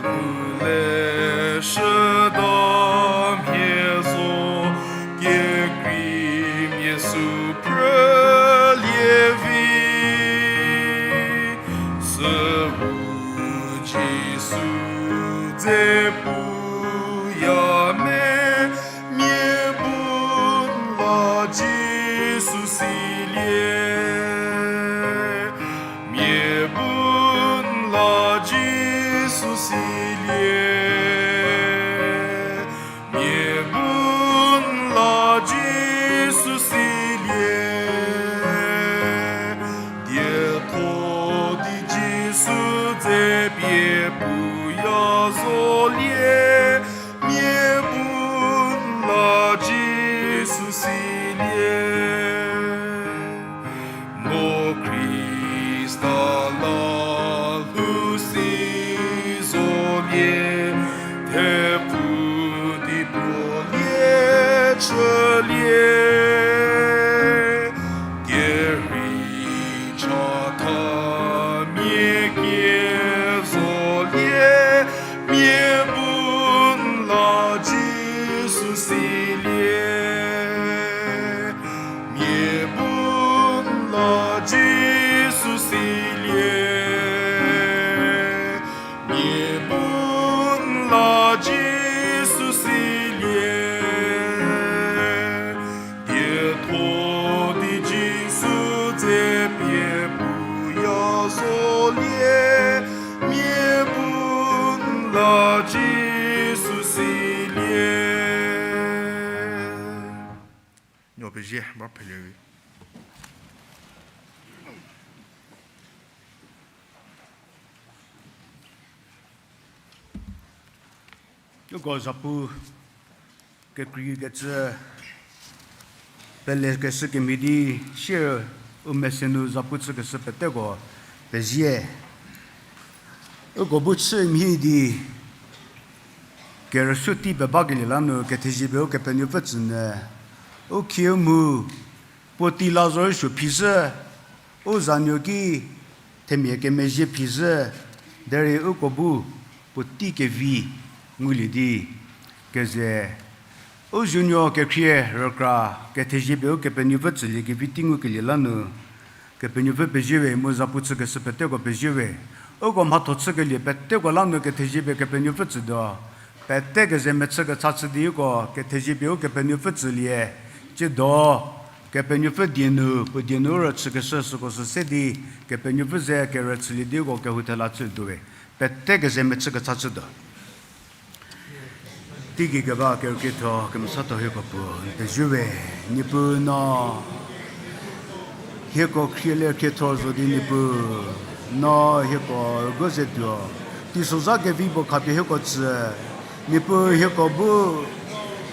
lu le shüda mhie zo, kekreimia sü prülie vi. Süu Jisu dze puya me, mia bu n la Jisu silie. Mia bu n la Jisu silie. Mia bu n la Jisu silie. Dietho di Jisu dze pie puya zolie. Mia bu n la Jisu silie. Mo Khrista la lhou si zolie, thepfu di puolie chülie. Kerhei chatha mia kie zolie, mia bu n la Jisu silie. Mia bu n la Jisu silie. Mia bu n la Jisu silie. Dietho di Jisu dze pie puya zolie. Mia bu n la Jisu silie. Nuo pezie, ba phelie. Uko zapu kekreikecü pelekeshü kemhie di sier u mese nu zapu chükeshü peteko pezie. Uko bu chü mhie di kerüsuo tei pebakelie la nu kethezie pie Ukepenuopfü tsünyü. U khieu mu puotei la zorei suo phizhü, u zanuo ki themia kemezhie phizhü, derei uko bu puotei kevi ngulie di keze u zuonuo kekhrie rükra kethezie pie Ukepenuopfü tsüliekevi tei ngukelie la nu Kepenuopfü pezie we, mu zapu chükeshü peteko pezie we. Uko mhatho chükelie peteko la nu kethezie pie Kepenuopfü tsütuo. Pete keze mechü kecha chü di uko kethezie pie Ukepenuopfü tsülie. Tsiedo Kepenuopfü die nu, puo die nu rüchükeshü süko sü se di Kepenuopfü ze kerüchülie di uko kehou thela chütuo we. Pete keze mechü kecha chütuo. Teigei keba kerükrietho kemesatho hieko puo n pezie we. Niepuu, no hieko khrie le khriethor zo di Niepuu, no hieko rügo ze tuo. Teisozha kevi puo khapie hieko tsü. Niepuu, hieko bu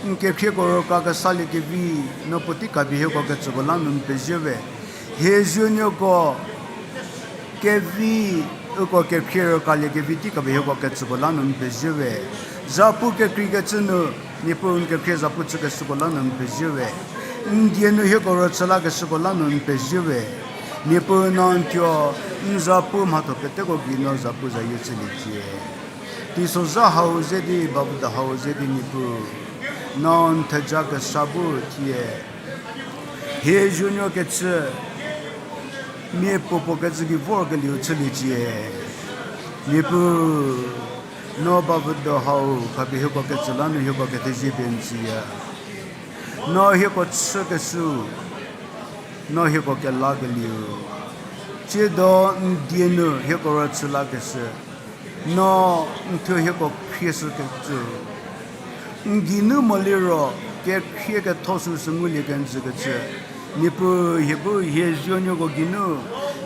n kekhrieko rükra kesaliekevi, no puotei khapie hieko ketsüko la nu n pezie we. Hie zuonuoko kevi uko kekhrie rükraliekevi tei khapie hieko ketsüko la nu n pezie we. Zapu kekreikecü nu, Niepuu, n kekhrie zapu chükeshüko la nu n pezie we. N die nu hieko rüchü lakeshüko la nu n pezie we. Niepuu, no n thuo n zapu mhatho peteko gei no zapu zayie chüliecie. Teisozha hau ze di, bavüdo hau ze di Niepuu, no n theja kesa bu thie hie zuonuo kechü mia puopuo kecü gei vorkelieu chüliecie. Niepuu, no bavüdo hau khapie hieko ketsü la nu hieko kethezie pie n tsüya. No hieko chükeshü, no hieko kelakelieu, tsiedo n die nu hieko rüchü lakeshü, no n thuo hieko khrieshükecü, n geinu moliro kekhrie ketho süsü ngulie kenjükecü, Niepuu, hie bu hie zuonuoko geinu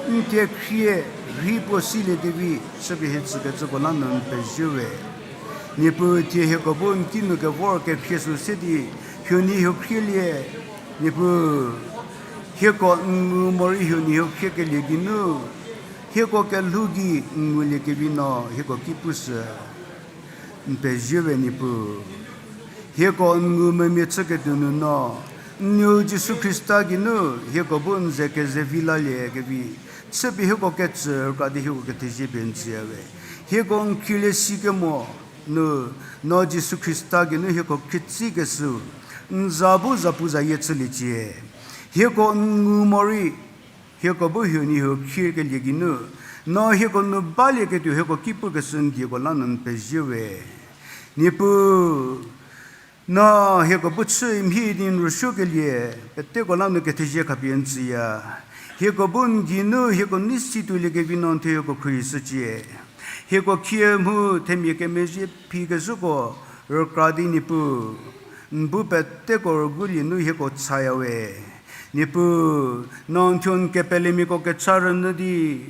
n kekhrie rhi puo siliekevi chüpie hie tsükecüko la nu n pezie we. Niepuu, thie hieko bu n kinu kevor kekhrie sü se di huonie huo khrielie. Niepuu, hieko n ngu morei huonie huo khriekelie geinu hieko kelhou gei n nguliekevi no hieko ki pushü. N pezie we Niepuu, hieko n ngumvümia chüketuo nu no, n nuou Jisu Khrista geinu hieko bu n ze kezevi lalie kevi, chüpie hieko ketsü rükra di hieko kethezie pie n tsüya we. Hieko n khielie sikemo nu, no Jisu Khrista geinu hieko khrietsi keshüu, n za bu zapuzayie chüliecie. Hieko n ngu morei, hieko bu hieu nie hieu khiekelie geinu, no hieko nu balieketuo hieko ki pukeshü n dieko la nu n pezie we. Niepuu, no hieko bu chü mhie di n rüsuokelie, peteko la nu kethezie khapie n tsüya. Hieko bu n geinu hieko nei situoliekevi no n thuo hieko khruohishücie. Hieko khie mu themia kemezhie phikezhüko rükra di Niepuu, n bu peteko rügulie nu hieko chaya we. Niepuu, no n thuo n kepelemiako kecha rünyü di,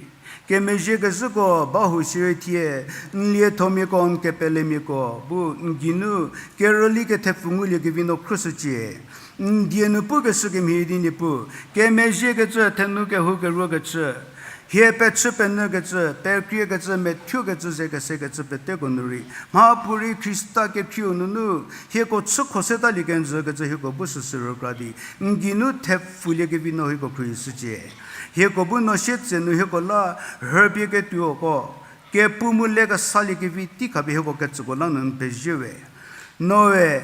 kemezhie kezhüko bahou shierei thie, n liethomiako n kepelemiako bu n geinu kerüli kethepfu nguliekevi no khruohishücie. N die nu pukeshü kemhie di Niepuu, kemezhiekecü, thenu kehou keruokecü, hie pechü penyükecü, pekriekecü, methuokecü, ze kesekecü peteko nu rei, mhapuorei Khrista kekhrieu nunu hieko chükho setalie kenjükecü hieko bu süsü rükra di, n geinu thepfuliekevi no hieko khruohishücie. Hieko bu no sietsenu hieko la rhüpie ketuoko kepu mu le kesaliekevi tei khapie hieko ketsüko la nu n pezie we. Noe,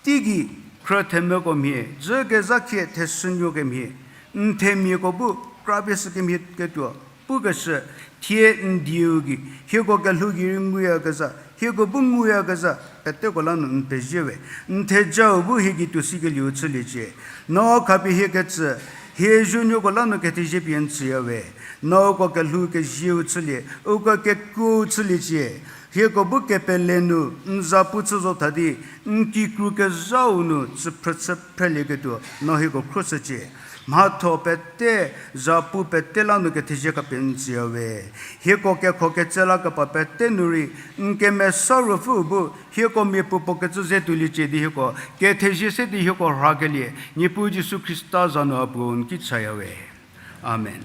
teigei khrü themvüko mhie, dzü kezha khie theshünuo kemhie, n themiako bu krapie sükemhie ketuo pukeshü, thie n dieu gei hieko kelhou gei rei nguyakezha, hieko bu nguyakezha peteko la nu n pezie we. N thejau bu hie gei tuo sikelieu chüliecie. No khapie hie ketsü, hie zuonuoko la nu kethezie pie n tsüya we. No uko kelhou kezieu chülie, uko kekuou chüliecie. Hieko bu kepele nu n zapu chü zo tha di, n kikru kezhau nu tsüphrü chü phrelieketuo no hieko khruohishücie. Mhatho pete, zapu pete la nu kethezie khapie n tsüya we. Hieko kekho ketse la kepa pete nu rei, n kemesa ruopfüu bu hieko miapuo puo kecü ze tuoliecie di hieko kethezie se di hieko rhakelie, Niepuu Jisu Khrista za nu a puo n ki chaya we. Amen.